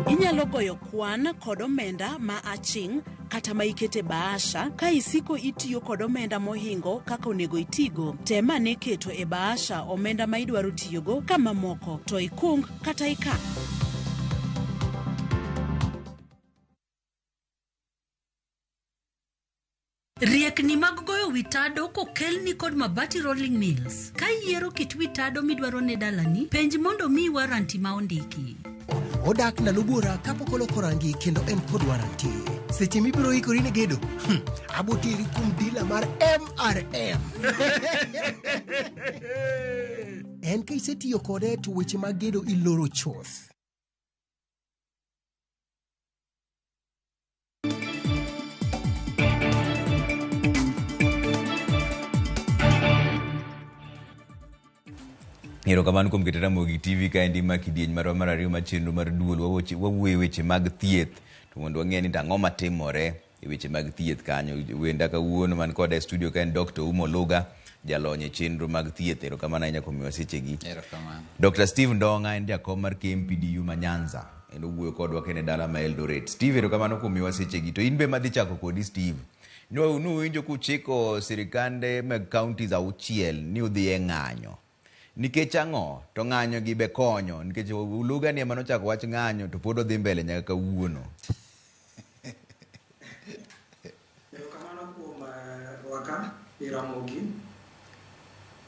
Inyalo goyo kwan kod omenda ma aching' kata ma ikete bahasha ka isiko itiyo kod omenda mohingo kaka onego itigo. Tem ane keto e bahasha omenda ma idwaro tiyogo ka mamoko to ikung kata ikan. Riekni mag goyo wi tado kokelni kod Mabati Rolling Mills. Ka iyiero kit wi tado midwaro ne dalani, penj mondo omiyi waranti ma ondiki. Odak ndalo buora kapok oloko rangi kendo en kod waranti. Seche mibiro ikori ne gedo, aboteri kuom dila mar MRM. En ka isetiyo kode to weche mag gedo iloro chuth. Erokamano kuom keto Ramogi TV kaendi ma kidieny marwa mar ariyo mar chenro mar duol wawuoyo weche mag thieth to mondo wang'e ni to ang'o matimore e weche mag thieth kanyo. Wenda kawuono man koda e studio ka en Dr. Umo Luga, jalony e chenro mag thieth. Erokamano ahinya kuom miwa sechegi. Erokamano. Dr. Steve Ndonga en jakom mar KMPDU ma Nyanza. En owuoyo kodwa kene dala ma Eldoret. Steve, erokamano kuom miwa sechegi. To in be madhi chako kodi Steve. Nuwinjo kuchiko sirikande mag counties 6 ni udhi e ng'anyo. Nikech ang'o? To ng'anyo gi be konyo. Nikech Uluga ni ema nochako wach ng'anyo to pod odhi mbele nyaka kawuono. Erokamano kuom rwaka e Ramogi.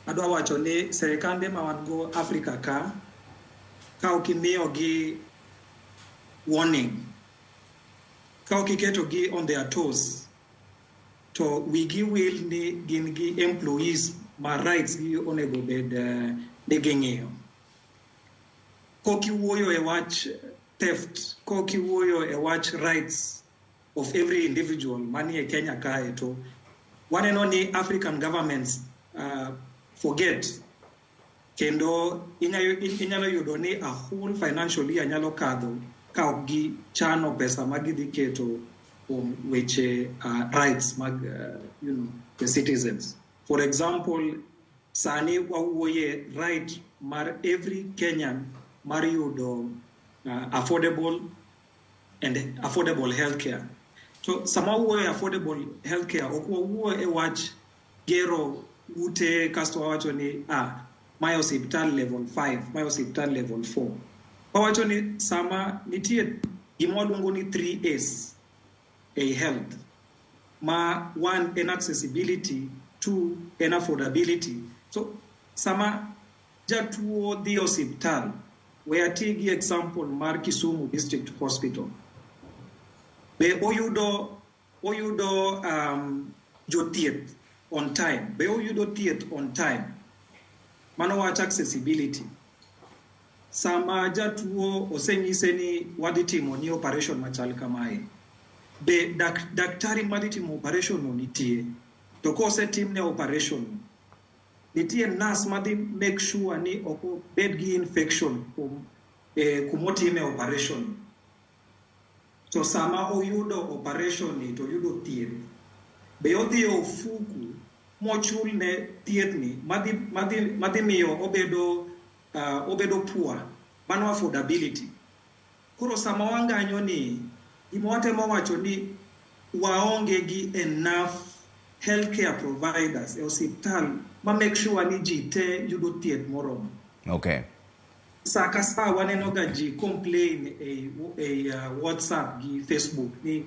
Adwa wacho ni sirikande ma wan go Afrika ka ok imiyogi warning, ka ok iketogi on their toes, to wigi wil ni gin gi employees ma rights gi onego bed ni ging'iyo. Kok iwuoyo e wach theft, kok iwuoyo e wach rights of every individual manie Kenya kae, to waneno ni African governments forget, kendo inyalo yudo ni a whole financial year nyalo kadho ka ok gichano pesa ma gidhi keto kuom weche rights mag you know, the citizens. For example, sani wawuoye right mar every Kenyan mar yudo affordable and affordable healthcare. So sama wawuoye affordable healthcare, ok wawuo e wach gero ute kasto wawacho ni mae osiptal level 5, mae osiptal level 4. Wawacho ni sama nitie gima waluongo ni 3 A's e health, ma 1 en accessibility, 2 en affordability. So sama jatuo dhi osiptal, we ati gi example mar Kisumu District Hospital. Be oyudo jothieth on time. Be oyudo thieth on time. Mano wach accessibility. Sama jatuo osenyise ni wadhi timo ni operation machal kamae, be daktari madhi timo operation no nitie? To kosetimne operation, nitie nurse madhi make sure ni ok obed gi infection kumotime operation. To sama oyudo operation ni to oyudo thieth, be odhi e ofuku mochulne thiethni madhi miyo obedo poor. Mano affordability. Koro sama wanganyo ni, gima watemo wacho ni waonge gi enough healthcare providers e osiptal ma make sure ni ji te yudo thieth moromo. Okay. Sa ka sa waneno ga ji complain e WhatsApp gi Facebook ni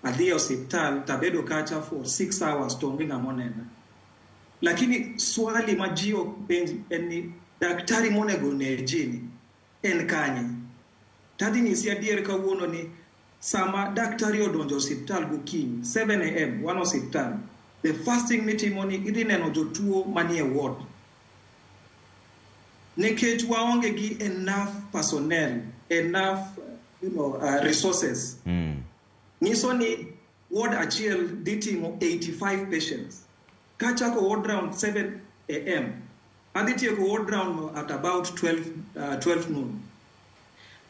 adhi e osiptal tabedo kacha for 6 hours to onge ng'ama onena. Lakini swali ma ji ok penj en ni daktari monego ne ji ni en kanye? Tadhi nyisi adier kawuono ni sama daktari odonjo osiptal gokinyi 7 a.m. wan osiptal, the first thing mitimo ni idhi neno jotuo manie ward. Nikech waonge gi enough personnel, enough resources. Nyiso ni ward achiel dhi timo 85 patients. Kachako ward round 7 a.m. adhi tieko ward round at about 12 noon.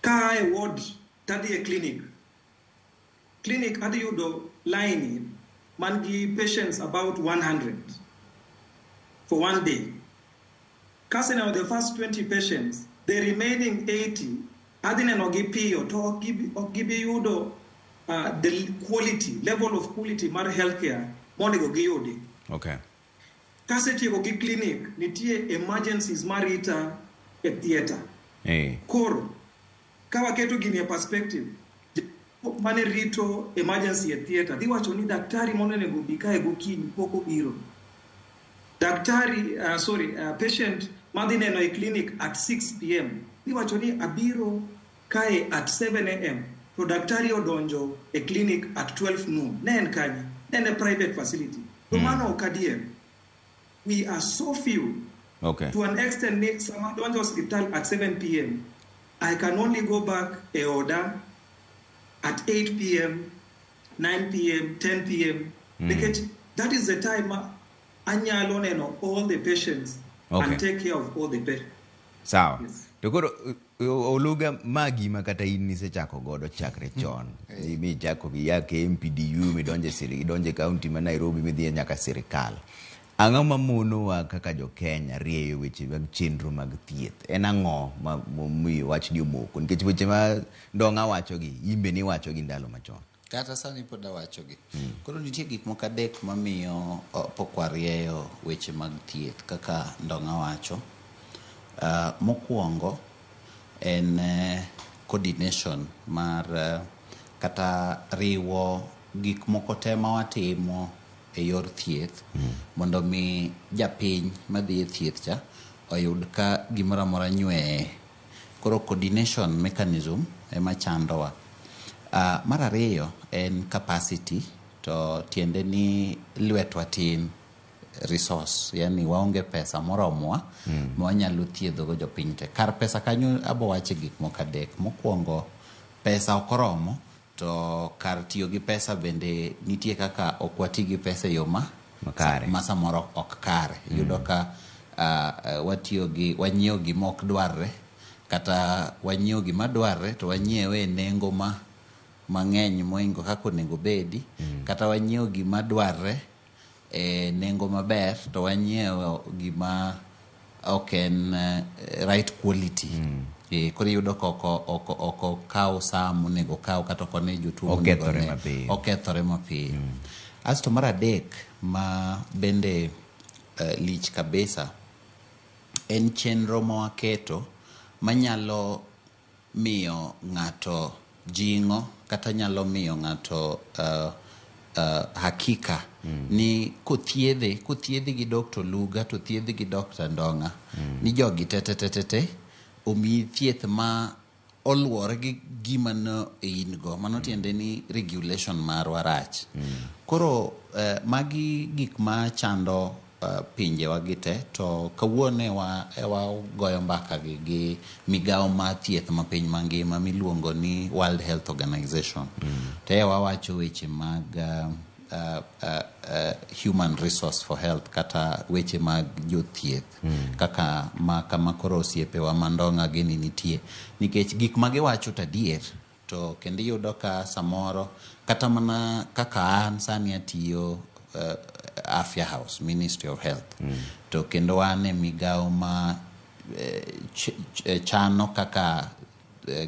Ka ae ward tadhi e clinic. Clinic adhi yudo line man gi patients about 100 for one day. Kaseneno the first 20 patients, the remaining 80 adhi neno gi piyo to ok gibi yudo the quality, level of quality mar healthcare monego giyudi. Okay. Kasetieko gi clinic, nitie emergencies marita e theater. Hey. Koro, ka waketo gini e perspective, mane rito emergency e theater, dhi wacho ni daktari monego bi kae gokinyi pok obiro. Daktari, patient madhi neno e clinic at 6 p.m. dhi wacho ni abiro kae at 7 a.m. to daktari odonjo e clinic at 12 noon. Ne en kanye? Ne en e private facility. To mano ok adier. We are so few. Okay. To an extent ni sama donjo hospital at 7 p.m. I can only go back e order at 8 p.m., 9 p.m., 10 p.m. Because that is the time anyalo neno all the patients Okay. and take care of all the patients. Sawa. Yes. To koro Oluga, ma gima kata in nisechako godo chakre chon. Michako gi ya KMPDU, midonje idonje county ma Nairobi, midhi nyaka sirikal. Ang'o mamonowa kaka jo Kenya rieyo weche mag chenro mag thieth? En ang'o momiyo wachni omoko? Nikech weche ma Ndong'a wachogi, in be niwachogi ndalo machon. Kata sani pod awachogi. Koro nitie gik moko adek mamiyo pok warieyo weche mag thieth kaka Ndong'a wacho. Mokwongo en coordination mar kata riwo gik moko te ma watimo e yor thieth mondo mi japiny madhi e thieth cha oyud ka gimoro amora nyweye. Koro coordination mechanism ema chandowa. Mar ariyo en capacity, to tiende ni lwetwa tin, resource, yani waonge pesa moromowa ma wanyalo thiedhogo jopiny te. Kar pesa kanyo abo wache gik moko adek. Mokwongo, pesa ok oromo, to kar tiyo gi pesa bende nitie kaka ok wati gi pesa e yo ma Makare. ma samoro ok kare. Iyudo ka watiyo gi wanyiewo gima ok dwarre, kata wanyiewo gima dwarre to wanyiewe e nengo ma mang'eny mohingo kaka onego bedi, kata wanyiewo gima dwarre e nengo maber to wanyiewo gima ok en right quality. Koro iyudo ka ok okaw saa monego okaw, kata ok one jotuo monego Okethore one. mapiyo. Okethore mapiyo. Asto mar adek ma bende lich kabisa en chenro ma waketo manyalo miyo ng'ato jing'o, kata nyalo miyo ng'ato hakika ni kothiedhi gi Dr. Luga to thiedhi gi Dr. Ndong'a, ni jogi te te te te te omiyi thieth ma oluwore gi gima ne in go. Mano tiende ni regulation marwa rach. Koro magi gik ma chando pinjewa gi te. To kawuono ewa goyo mbaka gi migawo mar thieth ma piny mangima miluongo ni World Health Organization. To e wawacho weche mag human resource for health, kata weche mag jothieth kaka ma kama koro osiepewa mandong'a gini nitie, nikech gik ma giwacho to adier. To kendo iyudo ka samoro kata mana kaka an sani atiyo Afya House, Ministry of Health, to kendo wan e migawo ma chano kaka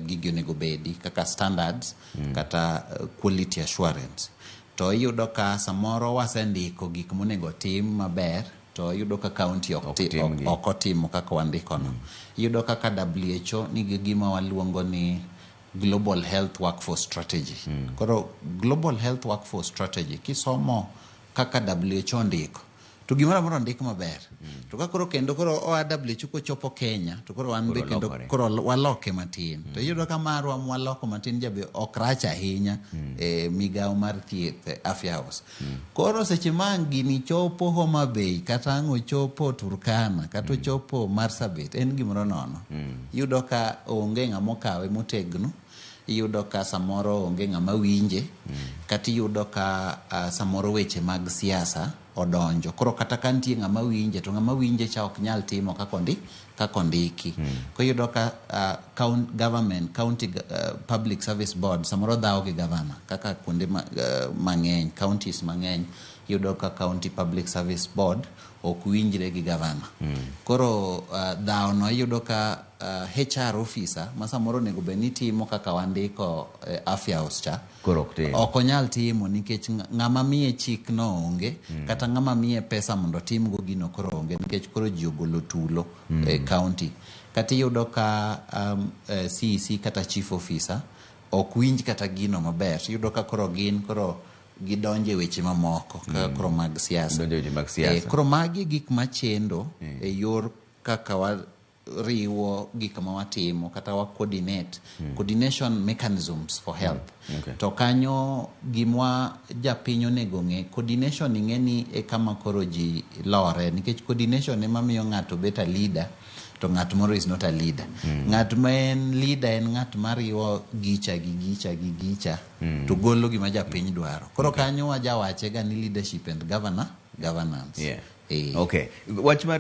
gigi onego bedi, kaka standards kata quality assurance. To iyudo ka samoro wasendiko gik monego tim maber, to iyudo ka county ok otimo kaka wandiko no. Iyudo kaka WHO nigi gima waluongo ni Global Health Workforce Strategy. Koro Global Health Workforce Strategy, kisomo kaka WHO ondiko, to gimoro amora ondik maber. To ka koro kendo koro oa WHO kochopo Kenya, to koro wan be kendo koro waloke matin. To iyudo ka marwa mwaloko matin jabe ok rach ahinya e migawo mar thieth Afya House. Koro seche ma gini chopo Homa Bay, kata ang' ochopo Turkana, kata ochopo Marsabit, en gimoro nono. Iyudo ka onge ng'ama okawe motegno. Iyudo ka samoro onge ng'ama winje, kata iyudo ka samoro weche mag siasa odonjo. Koro kata ka nitie ng'ama winje, to ng'ama winje cha ok nyal timo kaka ondiki. Koro iyudo ka government, county public service board samoro dhawo gi governor, kaka kuonde mang'eny, counties mang'eny, iyudo ka county public service board ok winjre gi governor. Koro dhawo no iyudo ka HR officer ma samoro onego bed ni timo kaka wandiko Afya House cha, ok onyal timo nikech ng'ama miye chik no onge, kata ng'ama miye pesa mondo otimgo gino koro onge, nikech koro ji ogolo tulo e county. Kata iyudo ka CEC kata chief officer ok winj kata gino maber. Iyudo ka koro gin koro gidonje weche mamoko kaka koro mag siasa. Koro magi gik machendo e yor kaka wariwo gik ma watimo, kata wa coordinate, coordination mechanisms for health. To kanyo gimwa japiny onego ng'e, coordination ing'e ni e kama koro ji lore, nikech coordination ema miyo ng'ato bet a leader, to ng'at moro is not a leader. Ng'at ma en leader en ng'at mariwo gicha gi gicha gi gicha, to golo gima japiny dwaro. Koro kanyo wajawachega ni leadership and governor. governance. Okay. Wach mar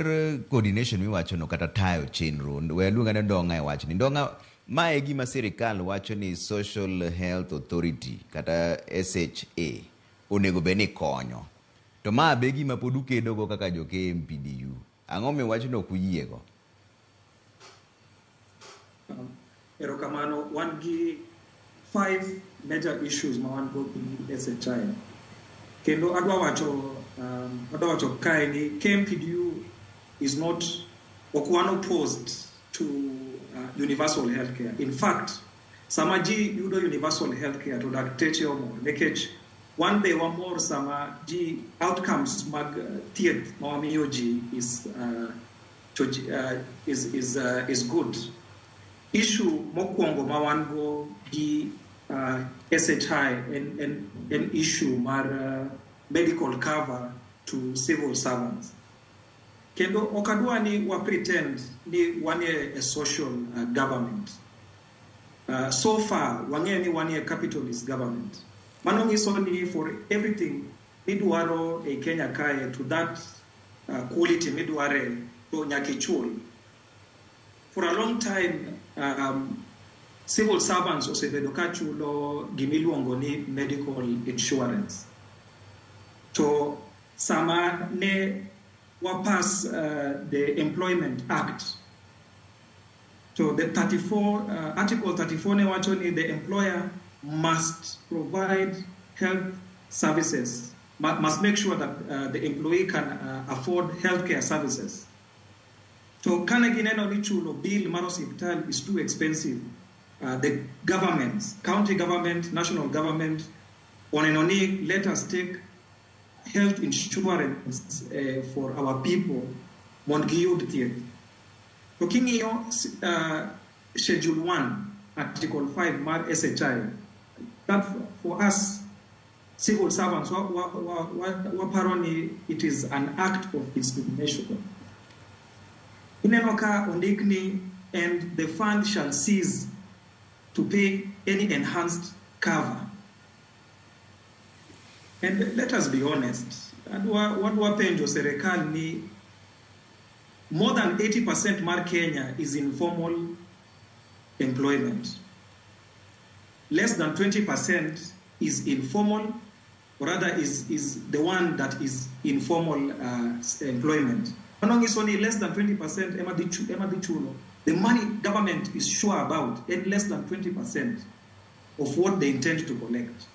coordination miwacho no kata tayo chenro, we aluonga ni Ndong'a e wachni. Ndong'a, ma e gima sirikal wacho ni Social Health Authority kata SHA onego bed ni konyo. To ma be gima pod ukedogo kaka jo KMPDU. Ang'o miyo wachno ok uyiego? Erokamano, wan gi 5 major issues ma wan go gi SHI. Kendo adwa wacho kae ni KMPDU is not, ok wan opposed to universal healthcare. In fact, sama ji yudo universal healthcare to dakteche omor, nikech wan be wamor sama ji outcomes mag thieth ma wamiyo ji is good. Issue mokwongo ma wan go gi SHI en issue mar medical cover to civil servants. Kendo ok adwa ni wa pretend ni wan e a social government. So far, wang'eyo ni wan e capitalist government. Mano nyiso ni for everything midwaro e Kenya kae to that quality midware to nyaka ichul. For a long time, civil servants osebedo ka chulo gimiluongo ni medical insurance. To sama ne wapass the Employment Act, to the 34, Article 34 ne wacho ni the employer must provide health services, must make sure that the employee can afford healthcare services. To kane gineno ni chulo bill mar osiptal is too expensive, the governments, county government, national government, oneno ni let us take health insurance for our people mondo giyud thieth. To king'iyo Schedule 1, Article 5 mar SHI, that for us civil servants waparo ni it is an act of discrimination. Ineno ka ondik ni and the fund shall cease to pay any enhanced cover. And let us be honest, wadwa penjo serikal ni more than 80% mar Kenya is in formal employment. Less than 20% is informal, or rather is the one that is informal employment. Mano nyiso ni less than 20% ema dhi chulo. The money government is sure about and less than 20% of what they intend to collect.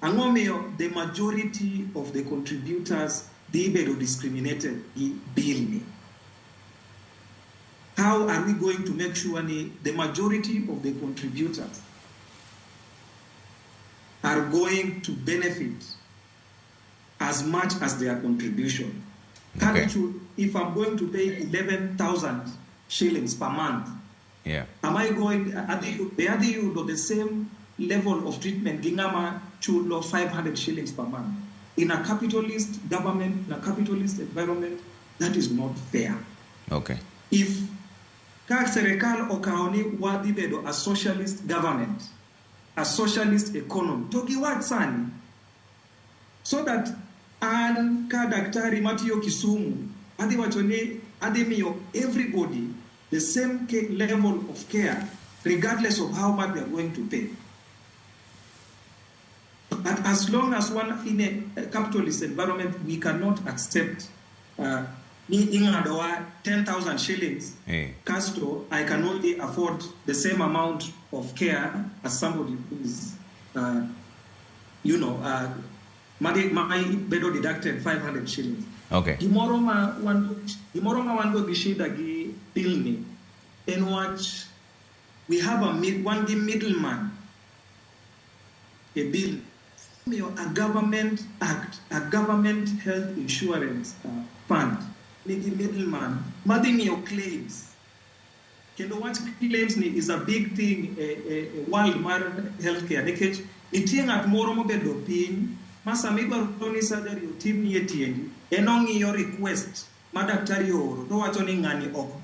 Ang'o miyo the majority of the contributors dhi bedo discriminated gi bill ni? How are we going to make sure ni the majority of the contributors are going to benefit as much as their contribution? Okay. If I'm going to pay 11,000 shillings per month, am I going, be adhi yudo the same level of treatment gi ng'ama chulo 500 shillings per month? In a capitalist government, in a capitalist environment, that is not fair. If ka serikal okawo ni wadhi bedo a socialist government, a socialist economy, to giwach sani, so that an ka daktari matiyo Kisumu, adhi wacho ni adhi miyo everybody the same level of care, regardless of how much they are going to pay. But as long as one in a capitalist environment, we cannot accept ni ing'adowa 10,000 shillings. Kasto, I can only afford the same amount of care as somebody who is, my bedo deducted 500 shillings. Gimoro ma wan go gi shida gi bill ni en wach we have a mid, wan gi middleman e bill. Miyo a government act, a government health insurance fund nigi middleman madhi miyo claims. Kendo wach claims ni is a big thing e world mar healthcare, nikech nitie ng'at moro mobedo piny ma sama idwaro ni surgery otimni e tiendi, en ong'iyo request ma daktari ooro to wacho ni ng'ani ok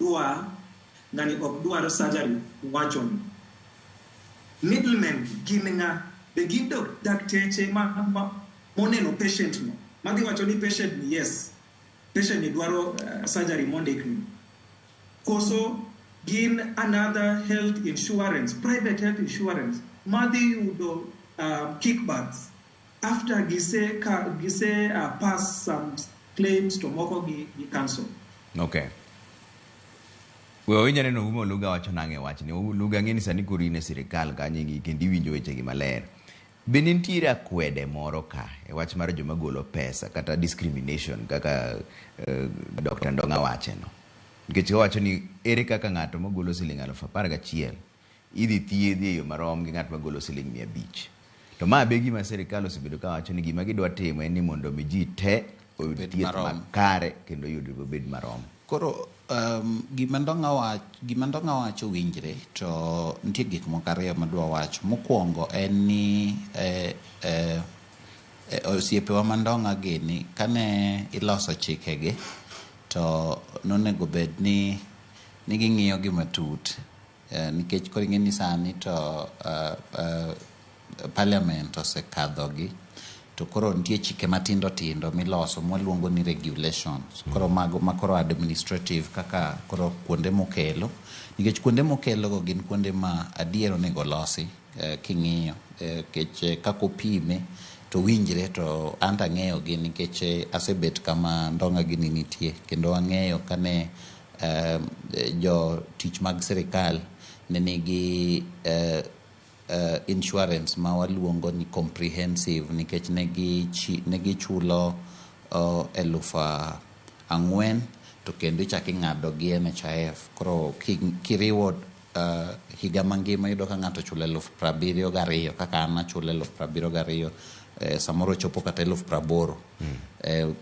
dwar surgery wacho ni middlemen gin ng'a? Be gin dakteche ma Moneno patient no. Madhi wacho ni patient ni yes. Patient ni dwaro surgery mondikni. Koso gin another health insurance, private health insurance, madhi yudo kickbacks after gise ka, gise pass some claims to moko gi cancel. Okay. We wawinj aneno Uma Oluga wacho nang'e wachni. Oluga ng'e ni sani koro in e sirikal kanyo kendo iwinjo wechegi maler. Be nitiere akwede moro ka e wach mar joma golo pesa kata discrimination kaka Dr. Ndong'a wache no? Nikech owacho ni ere kaka ng'ato magolo siling 11,000 idhi thiedhi e yo marom gi ng'at magolo siling 500. To ma be gima sirikal osebedo ka wacho ni gima gidwa timo en ni mondo mi ji te oyud thieth makare kendo oyud obed marom. Koro gima Ndong'a wacho winjre, to nitie gik moko ariyo madwa wacho. Mokwongo en ni osiepewa ma Ndong'a gini kane iloso chikegi to nonego bed ni ging'iyo gi matut, nikech koro ing'e ni sani to parliament osekadhogi, to koro nitie chike matindo tindo miloso mwaluongo ni regulations. Koro mago makoro administrative kaka koro kuonde mokelo, nikech kuonde mokelo go gin kuonde ma adier onego losi king'iyo, nikech kaka opime to winjre, to an to ang'eyo gi nikech asebet kama Ndong'a gini nitie, kendo ang'eyo kane jo tich mag sirikal ne nigi insurance ma waluongo ni comprehensive, nikech ne gichulo 4,000 to kendo ichako ing'ado gi NHIF. Koro kiriwo higa mangima iyudo ka ng'ato chulo 72,000, kaka an achulo 72,000, samoro chopo kata 80,000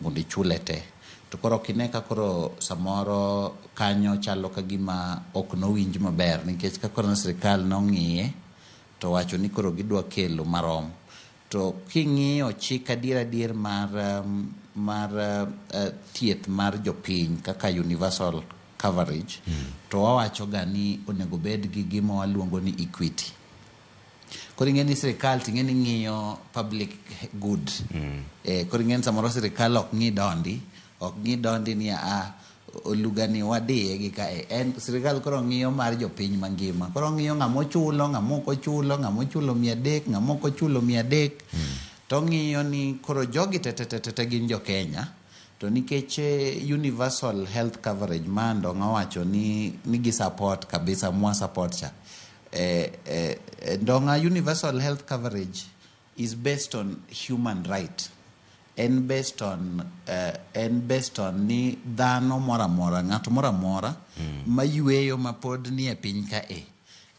mondo ichule te. To koro ok ine ka koro samoro kanyo chalo ka gima ok nowinj maber, nikech ka koro sirikal nong'iye to wacho ni koro gidwa kelo marom. To king'iyo chik adier adier mar thieth mar jopiny kaka universal coverage, to wawacho ga ni onego bed gi gima waluongo ni equity. Koro ing'e ni sirikal ting'e ni ng'iyo public good. Koro ing'e ni samoro sirikal ok ng'i dondi, ok ng'i dondi ni a Oluga ni wadiye gi kae. En sirikal koro ng'iyo mar jopiny mangima. Koro ng'iyo ng'ama ochulo, ng'ama ok ochulo, ng'ama ochulo 300, ng'ama ok ochulo 300. To ng'iyo ni koro jogi te te te te gin jo Kenya. To nikech universal health coverage ma Ndong'a wacho ni gi support kabisa, mwa support cha. Ndong'a universal health coverage is based on human right. En based on ni dhano moro amora, ng'ato moro amora mayweyo ma pod ni e piny ka e.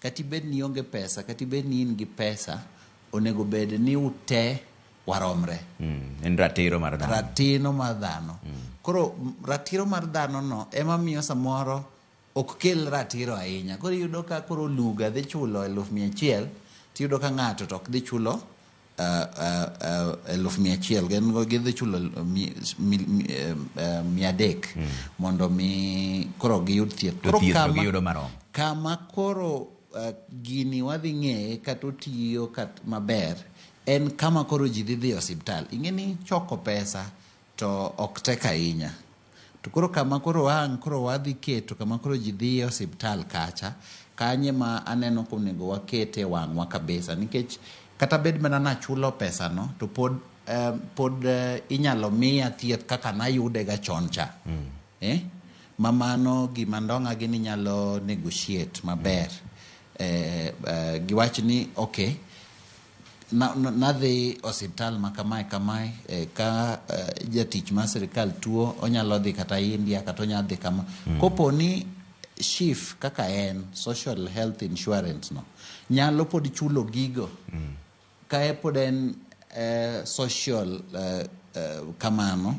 Kata ibed ni ionge pesa, kata ibed ni in gi pesa, onego bed ni ute waromre. En ratiro mar dhano. Ratiro mar dhano. Koro ratiro mar dhano no ema miyo samoro ok kel ratiro ahinya. Koro iyudo ka koro Oluga dhi chulo 100,000, tiyudo ka ng'ato to ok dhi chulo 100,000, gin gidhi chulo 300 mondo mi koro giyud thieth. Koro giyudo marom. Kama koro gini wadhi ng'eye kata otiyo kat maber en kama koro ji dhi dhi osiptal. Ing'e ni choko pesa to ok tek ahinya. To koro kama koro ang' koro wadhi keto kama koro ji dhi e osiptal kacha, kanye ma aneno konego wakete wang'wa kabisa, nikech kata bed mana nachulo pesa no to pod inyalo miya thieth kaka nayude ga chon cha. Ma mano gima Ndong'a gini nyalo negotiate maber. Giwach ni okay, nadhi osiptal ma kamae kamae, ka jatich mar sirikal tuo onyalo dhi kata India kata onyalo dhi kama. Kopo ni SHIF kaka en social health insurance no nyalo pod chulo gigo kae pod en social kamano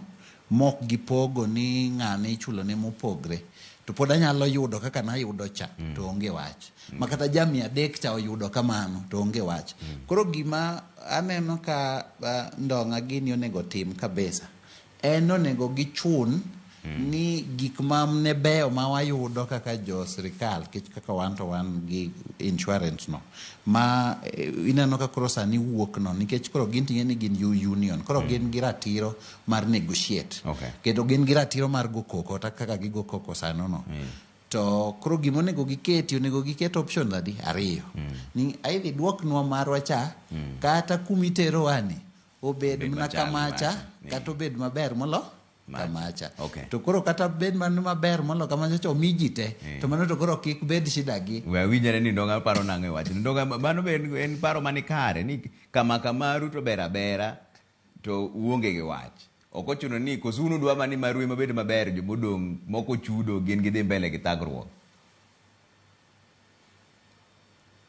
mok gipogo ni ng'ane ichulo ne mopogre, to pod anyalo yudo kaka nayudo cha to onge wach. Ma kata ja 300 cha oyudo kamano to onge wach. Koro gima aneno ka Ndong'a gini onego tim kabisa en onego gichun Ni gik ma ne beyo ma wayudo kaka jo sirikal, kech kaka wan to wan gi insurance no ma ineno ka koro sani wuok no, nikech koro gin ting'e ni gin union, koro gin gi ratiro mar negotiate. Kendo gin gi ratiro mar go koko kata kaka gigo koko sano no. To koro gima onego giketi, onego giket option adi ariyo ni aidhi duoknwa marwa cha kata kumiterowani obed Obed mana machal kamacha macha. Kata obed maber molo kamacha. Okay. To koro kata bed mana maber molo kamacha cha omi ji te, to mano to koro kik bed shida gi. We awinjore ni Ndonga paro nang'o e wachni. Ndonga, mano be en paro mani kare ni kama kamaru to ber abera to uonge gi wach. Ok ochuno ni koso un udwa mani maru ema bed maber, jomodong' moko chudo gin gidhi mbele gi thagruok.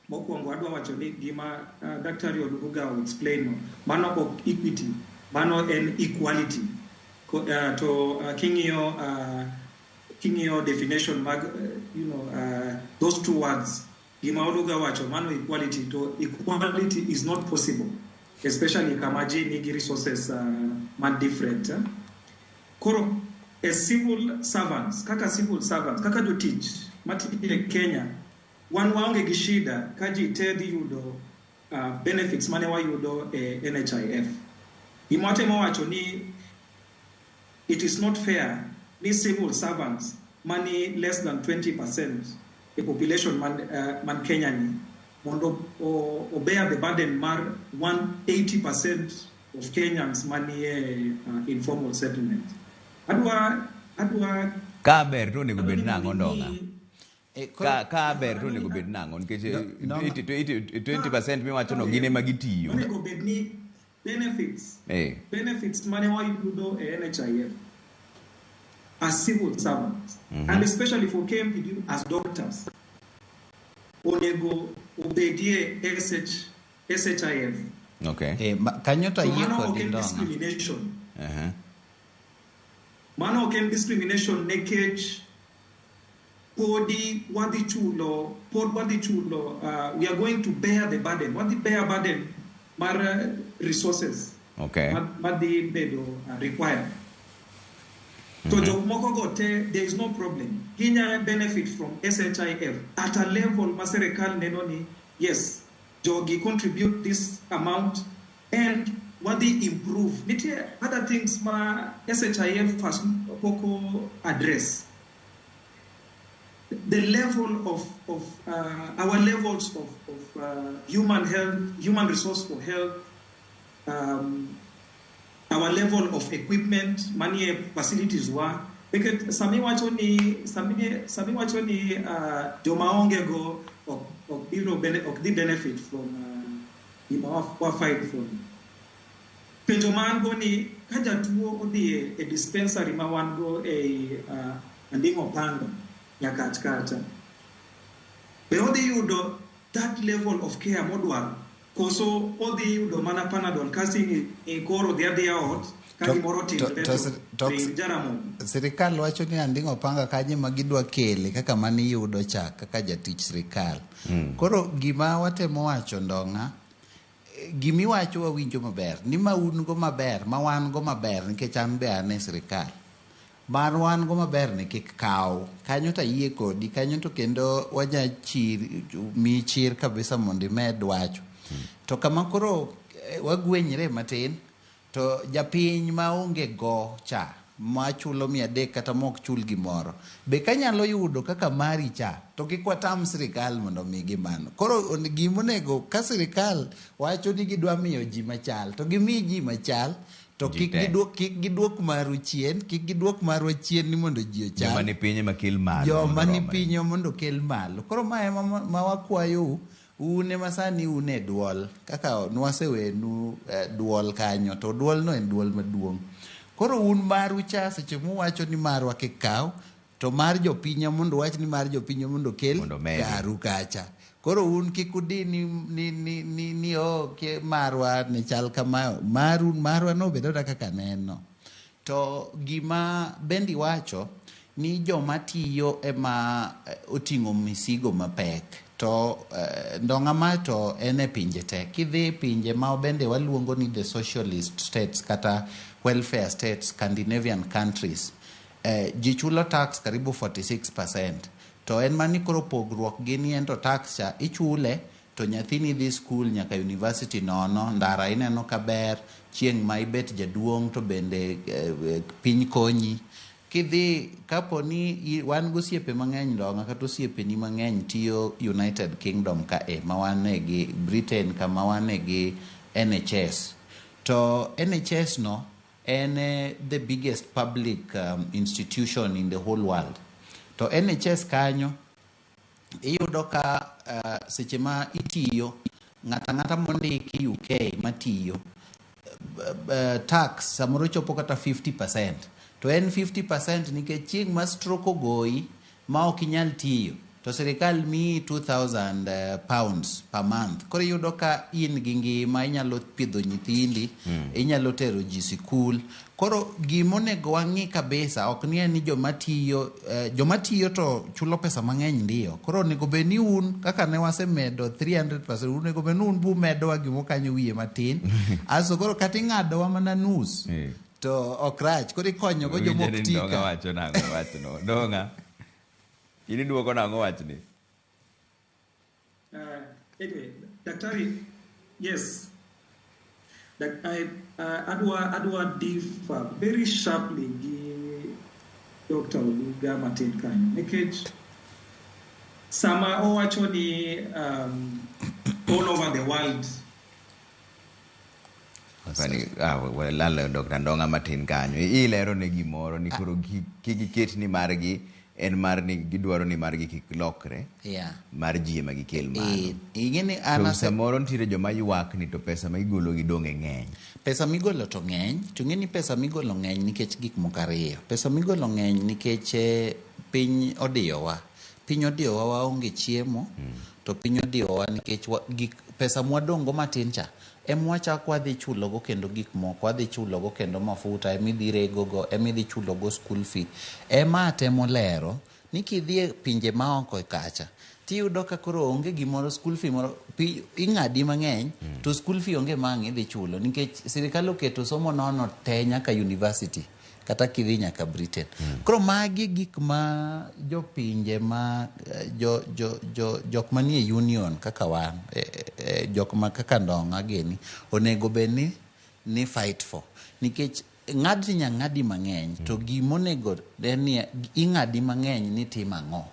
Mokwongo adwa wacho ni gima Daktari Oluga explain no, mano ok equity, mano en equality. To king'iyo definition mag those two words, gima Oluga wacho mano equality, to equality is not possible, especially kama ji nigi resources man different. Eh? Koro as civil servants, kaka civil servants, kaka jotich matiyo e Kenya, wan waonge gi shida ka ji te dhi yudo benefits mane wayudo e NHIF. Gima watemo wacho ni it is not fair ni civil servants mani less than 20% e population man Kenya ni mondo o bear the burden mar 180% of Kenyans manie informal settlement. Adwa Ka ber to onego bed nang'o, Ndonga? Koro- Ka ber to onego bed nang'o? Nikech No, no. 20% miwacho no gin ema gitiyo. Onego bed ni benefits benefits mane wayudo e NHIF as civil servants and especially for KMPDU as doctors onego obedie SHIF. Kanyo to To ayie mano ok kodi, en Ndonga. discrimination. Mano ok en discrimination nikech podi wadhi chulo, pod wadhi chulo, we are going to bear the burden, wadhi bear burden mar resources madhi bedo required. To jok moko go te, there is no problem. Ginya benefit from SHIF at a level ma sirikal neno ni yes, jogi contribute this amount and wadhi improve. Nitie other things ma SHIF has poko address. The level of our levels of human health, human resource for health, our level of equipment, manie facilities wa. Nikech sami wacho ni joma onge go ok biro ok dhi benefit from gima wa fight for. Penjo ma an go ni ka jatuo odhi e dispensary ma wan go e Anding'o Panga Nyakach kacha, be odhi yudo that level of care modwaro koso odhi yudo mana Panadol kasto koro dhi adhiya ot ka gimoro otimre to ring Jaramogi. Sirikal wacho ni Anding'o Panga kanyo ma gidwa kele kaka mane iyudo cha kaka jatich sirikal. Koro gima watemo wacho, Ndong'a, gimiwacho wawinjo maber ni ma un go maber ma wan go maber nikech an be an e sirikal mar wan go maber ni kik kaw kanyo to ayie kodi kanyo to kendo wanya chir mi chir kabisa mondo imed wacho to kama koro wagwenyre matin to japiny maonge go cha machulo 300 kata mok chul gimoro be kanyalo yudo kaka mari cha to kik watam sirikal mondo omigi mano. Koro gimonego ka sirikal wacho ni gidwa miyo ji machal to gimi ji machal to Ji kik te. gidwok maru chien, kik gidwok marwa chien ni mondo ji ochal. Joma ni piny ema kel malo. Joma mondo ni romre. piny mondo kel malo. Koro ma ema ma wakwayou un ema sani un e duol kaka nwasewenu duol kanyo to duol no en duol maduong'. Koro un maru cha seche muwacho ni marwa kik kaw to mar jopinywa mondo wach ni mar jopinywa mondo kel medi. Karu kacha. Koro un kik udi ni oh, marwa ne chal kama maru marwa no obed oda kaka neno. To gima bendi wacho ni joma tiyo ema oting'o misigo mapek to Ndong'a ma to en e pinje te kidhi e pinje ma bende waluongo ni the socialist states kata welfare states, Scandinavian countries. Ji chulo tax karibu 46%. To en mani koro pogruok gi ni en to tax cha ichule to nyathini dhi skul nyaka university nono, ndara ineno ka ber, chieng' ma ibet jaduong' to bende piny konyi. Kidhi kapo ni wan gosiepe mang'eny Ndong'a kata osiepeni mang'eny tiyo United Kingdom ka e ma wan e gi Britain kama wan e gi NHS. To NHS no en the biggest public institution in the whole world. To NHS kanyo iyudo ka seche ma itiyo ng'ata ng'ata mondiki UK matiyo tax samoro chopo kata 50%. To en 50% nikech chieng' ma stroke ogoyi ma ok inyal tiyo to sirikal miyi 2000 pounds per month. Koro iyudo ka in gi ngima, inyalo pidho nyithindi, inyalo tero ji sikul. Koro gimonego wang'i kabisa ok ni en ni joma tiyo joma tiyo to chulo pesa mang'eny ndiyo. Koro onego bed ni un kaka ne wasemedo 300%, onego bed ni un bumedowa gimo kanyo wiye matin. Aso koro kata ing'adowa mana nus to ok rach. Koro ikonyogo joma ok ti Ndong'a ka. wacho nang'o wachno? Ndong'a. In iduoko nang'o wachni? Anyway, Daktari, yes. I adwa differ very sharply gi Dr. Oluga matin kanyo nikech sama owacho ni all over the world. Pani, lalo Dr. Ndong'a matin kanyo. Ilero ne gimoro ni koro kik giket ni margi en mar ni gidwaro ni margi kik lokre. Mar ji ema gikel malo. Ing'e ni an To samoro nitiere joma ywak ni to pesa ma igolo gi dong' e ng'eny. Pesa migolo to ng'eny, to ing'e ni pesa migolo ng'eny nikech gik moko ariyo. Pesa migolo ng'eny nikech piny odiyowa. Piny odiyowa waonge chiemo, to piny odiyowa nikech gik pesa mwadong' go matin cha ema wachako wadhi chulogo kendo gik moko, wadhi chulogo kendo mafuta, emidhi regogo, emidhi chulogo school fee. Ema atemo lero ni kidhi e pinje maoko kacha tiyudo ka koro onge gimoro school fee moro ing'adi mang'eny to school fee onge ma ang' idhi chulo nikech sirikal oketo somo nono te nyaka university kata kidhi nyaka Britain. Koro magi gik ma jopinje ma jo, jo, jo, jok manie union kaka wan jok ma kaka Ndong'a gini onego bed ni fight for nikech ng'ad nya ng'adi mang'eny to gimonego en ni ing'adi mang'eny ni tim ang'o.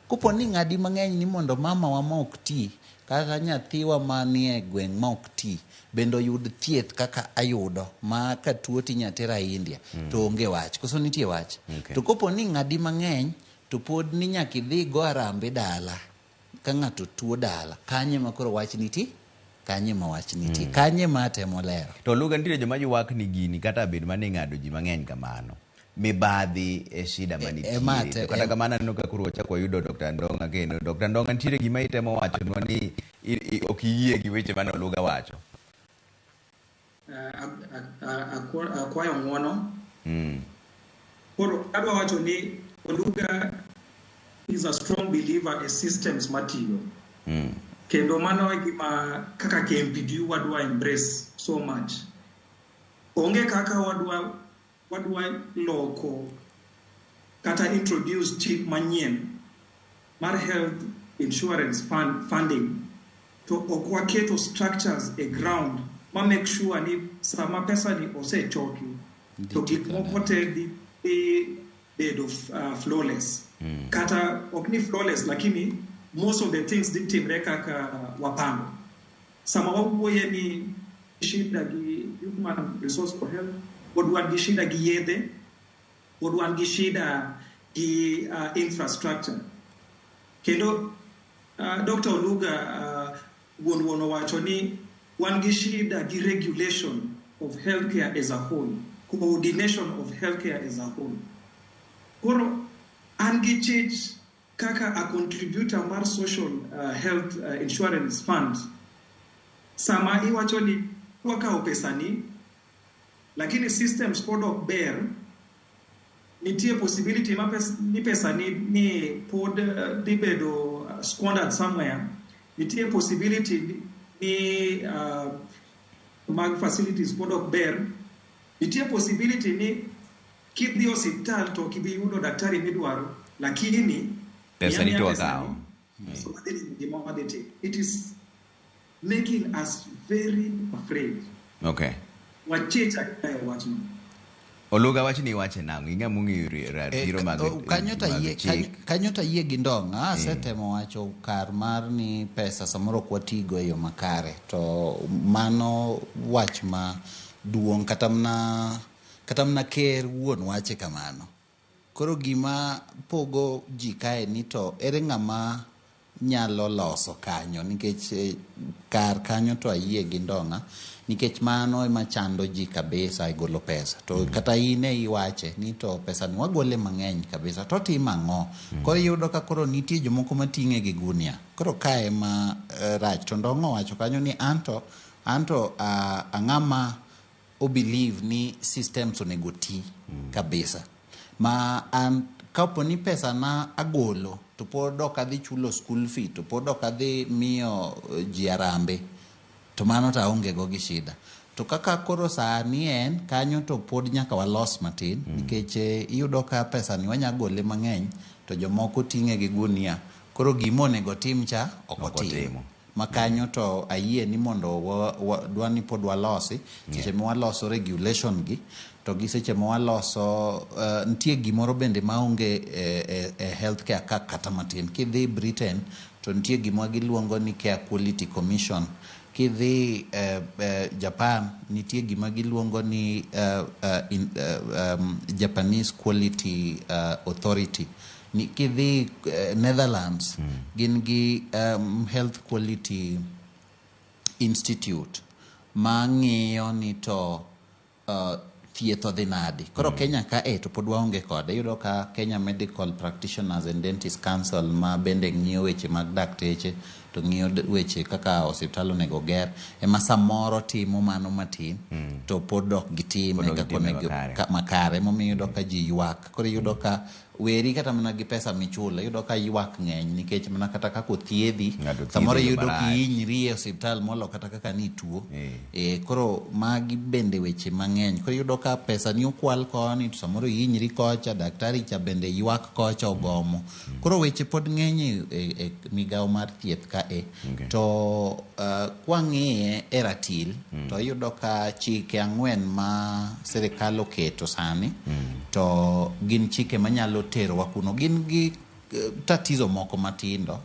Kopo ni ng'adi mang'eny ni mondo mama wa ma ok ti kata nyathiwa manie gweng' ma ok ti bende oyud thieth kaka ayudo ma ka tuo tinya tera India to onge wach koso nitie wach. To kopo ni ng'adi mang'eny to pod ni nyaka idhi go arambe dala ka ng'ato tuo dala kanye ma koro wach nitie, kanye ma wach nitie, kanye ma atemo lero. To Luga nitiere joma ywak ni gini kata bed mana ing'ado ji mang'eny kamano. Mibadhi e shida manitie. Ema To kata kamano aneno ka koro wachako wayudo Dr. Ndong'a kendo. Dr. Ndong'a nitiere gima itemo wachonwa ni ok iyie gi weche mane Oluga wacho. Akwayo ng'uono. Koro adwa wacho ni Oluga is a strong believer e systems matiyo. Kendo mano e gima kaka KMPDU wadwa embrace so much. Onge kaka wadwa loko kata introduce chik manyien mar health insurance funding to ok waketo structures e ground ma make sure ni sama pesa ni osechoki to gik moko te dhi bedo flawless. Kata ok ni flawless, lakini most of the things dhi timre kaka wapango. Sama wawuoye ni shida gi human resource for health, pod wan gi shida gi yedhe, pod wan gi shida gi infrastructure. Kendo Dr. Oluga wuon owacho ni wan gi shida gi regulation of healthcare as a whole, coordination of healthcare as a whole. Koro an gi chich kaka a contributor mar social health insurance fund. Sama iwacho ni wakawo pesani, lakini systems pod ok ber, nitie possibility ma ni pesa ni pod dhi bedo squandered somewhere. Nitie possibility ni mag facilities pod ok ber. Nitie possibility ni Kidhi osiptal to ok ibi yudo daktari midwaro, lakini pesa ni to wakawo. So gima wadhi timo. It is making us very afraid. Okay. Wachich ahinya e wachno. Oluga wachni iwache nang'o? Ing'a mong'eyo ratiro mag chik. Kanyo to ayie gi Ndong'a. Asetemo wacho kar mar ni pesa samoro ok watigo e yo makare. To mano wach ma duong' kata mana ker wuon wache kamano. Koro gima pogo ji kae ni to ere ng'ama nyalo loso kanyo, nikech kar kanyo to ayie gi Ndong'a, nikech mano ema chando ji kabisa e golo pesa. To kata in e iwache ni to pesa ni wagole mang'eny kabisa, to timo ang'o? Koro iyudo ka koro nitie jomoko mating'e gi gunia. Koro kae ema rach. To Ndong'a owacho kanyo ni anto ang'ama o believe ni systems onego ti kabisa. Ma an kapo ni pesa na agolo to pod ok adhi chulo school fee, to pod ok adhi miyo ji arambe, to mano to aonge go gi shida. To kaka koro sani en kanyo to pod nyaka walos matin, nikech iyudo ka pesa ni wanya gole mang'eny to jomoko ting'e gi gunia. Koro gima onego tim cha ok otimo. Ma kanyo to ayie ni mondo dwa ni pod walosi, seche ma waloso regulation gi, to gi seche ma waloso nitie gimoro bende maonge e healthcare ka kata matin. Kidhi Britain to nitie gima giluongo ni Care Quality Commission. Kidhi Japan nitie gima giluongo ni Japanese Quality Authority. Kidhi Netherlands gin gi Health Quality Institute ma ng'iyo ni to thieth odhi nadi. Koro Kenya ka to pod waonge kode. Iyudo ka Kenya Medical Practitioners and Dentist Council ma bende ng'iyo weche mag dakteche to ng'iyo weche kaka osiptal onego ger, ema samoro timo mano matin to pod ok gitime kaka onego makare. Emomiyo iyudo ka ji ywak. Koro iyudo ka weri kata mana gi pesa michulo, iyudo ka ywak ng'eny nikech mana kata kaka othiedhi, samoro iyudo kihinyri e osiptal molo kata kaka nituo. Koro magi bende weche mang'eny. Koro iyudo ka pesa ni okwal koni to samoro ihinyri kocha, daktari cha bende ywak kocha ogomo. Koro weche pod ng'eny e migawo mar thieth ka. To kwang'iye e ratil to iyudo ka chike 4 ma sirikal oketo sani to gin chike manyalo terowa kuno. Gin gi tatizo moko matindo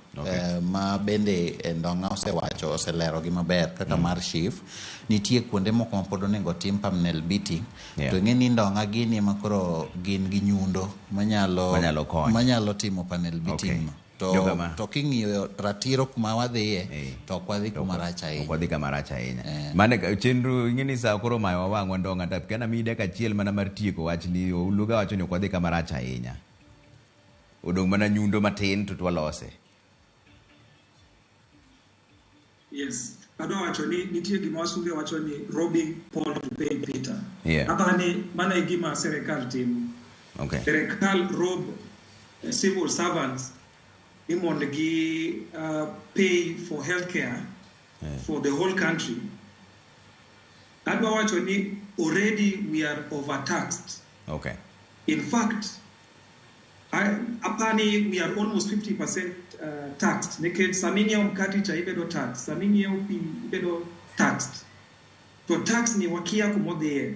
ma bende Ndong'a osewacho, oselerogi maber kaka mar SHIF. Nitie kuonde moko ma pod onego tim panel beating. To ing'e ni Ndong'a gini ema koro gin gi nyundo manyalo timo panel beating no. To king'iyo ratiro kuma wadhiye to ok wadhi kuma rach ahinya. Ok wadhi kama rach ahinya. Mane chenro ing'e ni sa koro mayo wang'wa Ndong'a to kana miyi dakika achiel mana mar tieko wachni. Oluga wacho ni ok wadhi kama rach ahinya. Odong' mana nyundo matin to twalose. Yes. Adwa wacho ni nitie gima wasunge wacho ni robbing Paul to pay Peter. Apani mana e gima sirikal timo. Sirikal rob civil servants ni mondo gi pay for healthcare for the whole country. Adwa wacho ni already we are overtaxed. In fact, apani we are almost 50% taxed. Nikech sama ing'iewo mkati cha ibedo taxed, sama ing'iewo pi ibedo taxed. To tax ni wakia kumodhiye.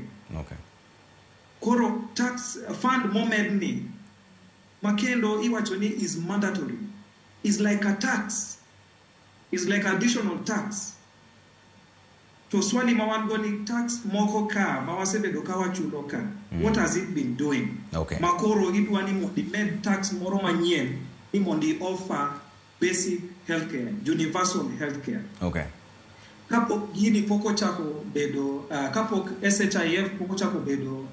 Koro tax fund momedni makendo iwacho ni is mandatory. Is like a tax. Is like additional tax. To swali ma wan go ni tax moko ka ma wasebedo ka wachulo ka. What has it been doing? Makoro idwa ni mondo imed tax moro manyien ni mondo i offer basic healthcare, universal healthcare. Kapok gini pok ochako bedo, kapok SHIF pok ochako bedo,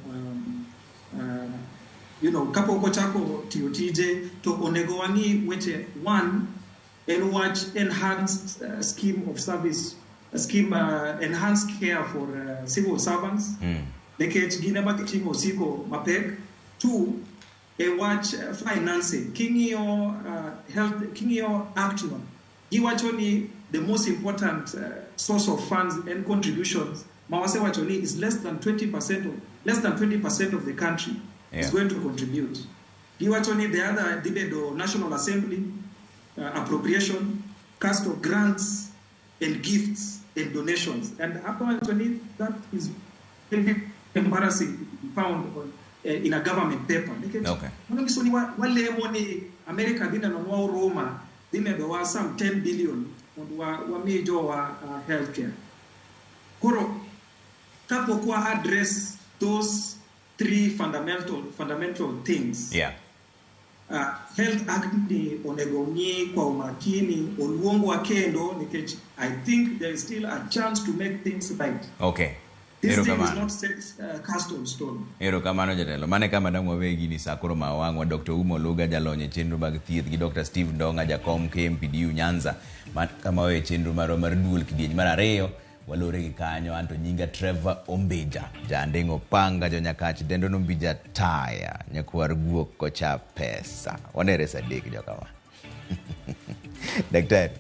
kapok ochako tiyo tije, to onego wang'i weche. One, en wach enhanced scheme of service, scheme enhanced care for civil servants. Nikech gin ema giting'o osiko mapek. Two, e wach financing. King'iyo health, king'iyo act no, giwacho ni the most important source of funds and contributions ma wasewacho ni is less than 20% of the country. Is going to contribute. Giwacho ni the other dhi bedo National Assembly appropriation, cast of grants and gifts and donations. And awacho ni that is very embarrassing to be found in a government paper. Nikech mano nyiso ni walemo ni America dhi nenonwa Roma dhi medowa some 10 billion mondo wami jowa healthcare. Koro kapok wa address those three fundamental things, Health Act ni onego ng'i kwa umakini, oluongwa kendo, nikech I think there is still a chance to make things right. This thing is Erokamano. not set, cast on stone. Erokamano, jatelo. Mane kama dang' wawe gini sa koro ma wang'wa. Dr. Uma Oluga, jalony e chenro mag thieth, gi Dr. Steve Ndonga, jakom KMPDU Nyanza. Man kama wawe chenro marwa mar duol kidieny mar ariyo. Walore gi kanyo. Anto nyinga Trevor Ombija, jandeng'o panga jonyakach dendo nombija taya nyakwar guok kocha pesa. Wanere sa 3 jokama. Daktari.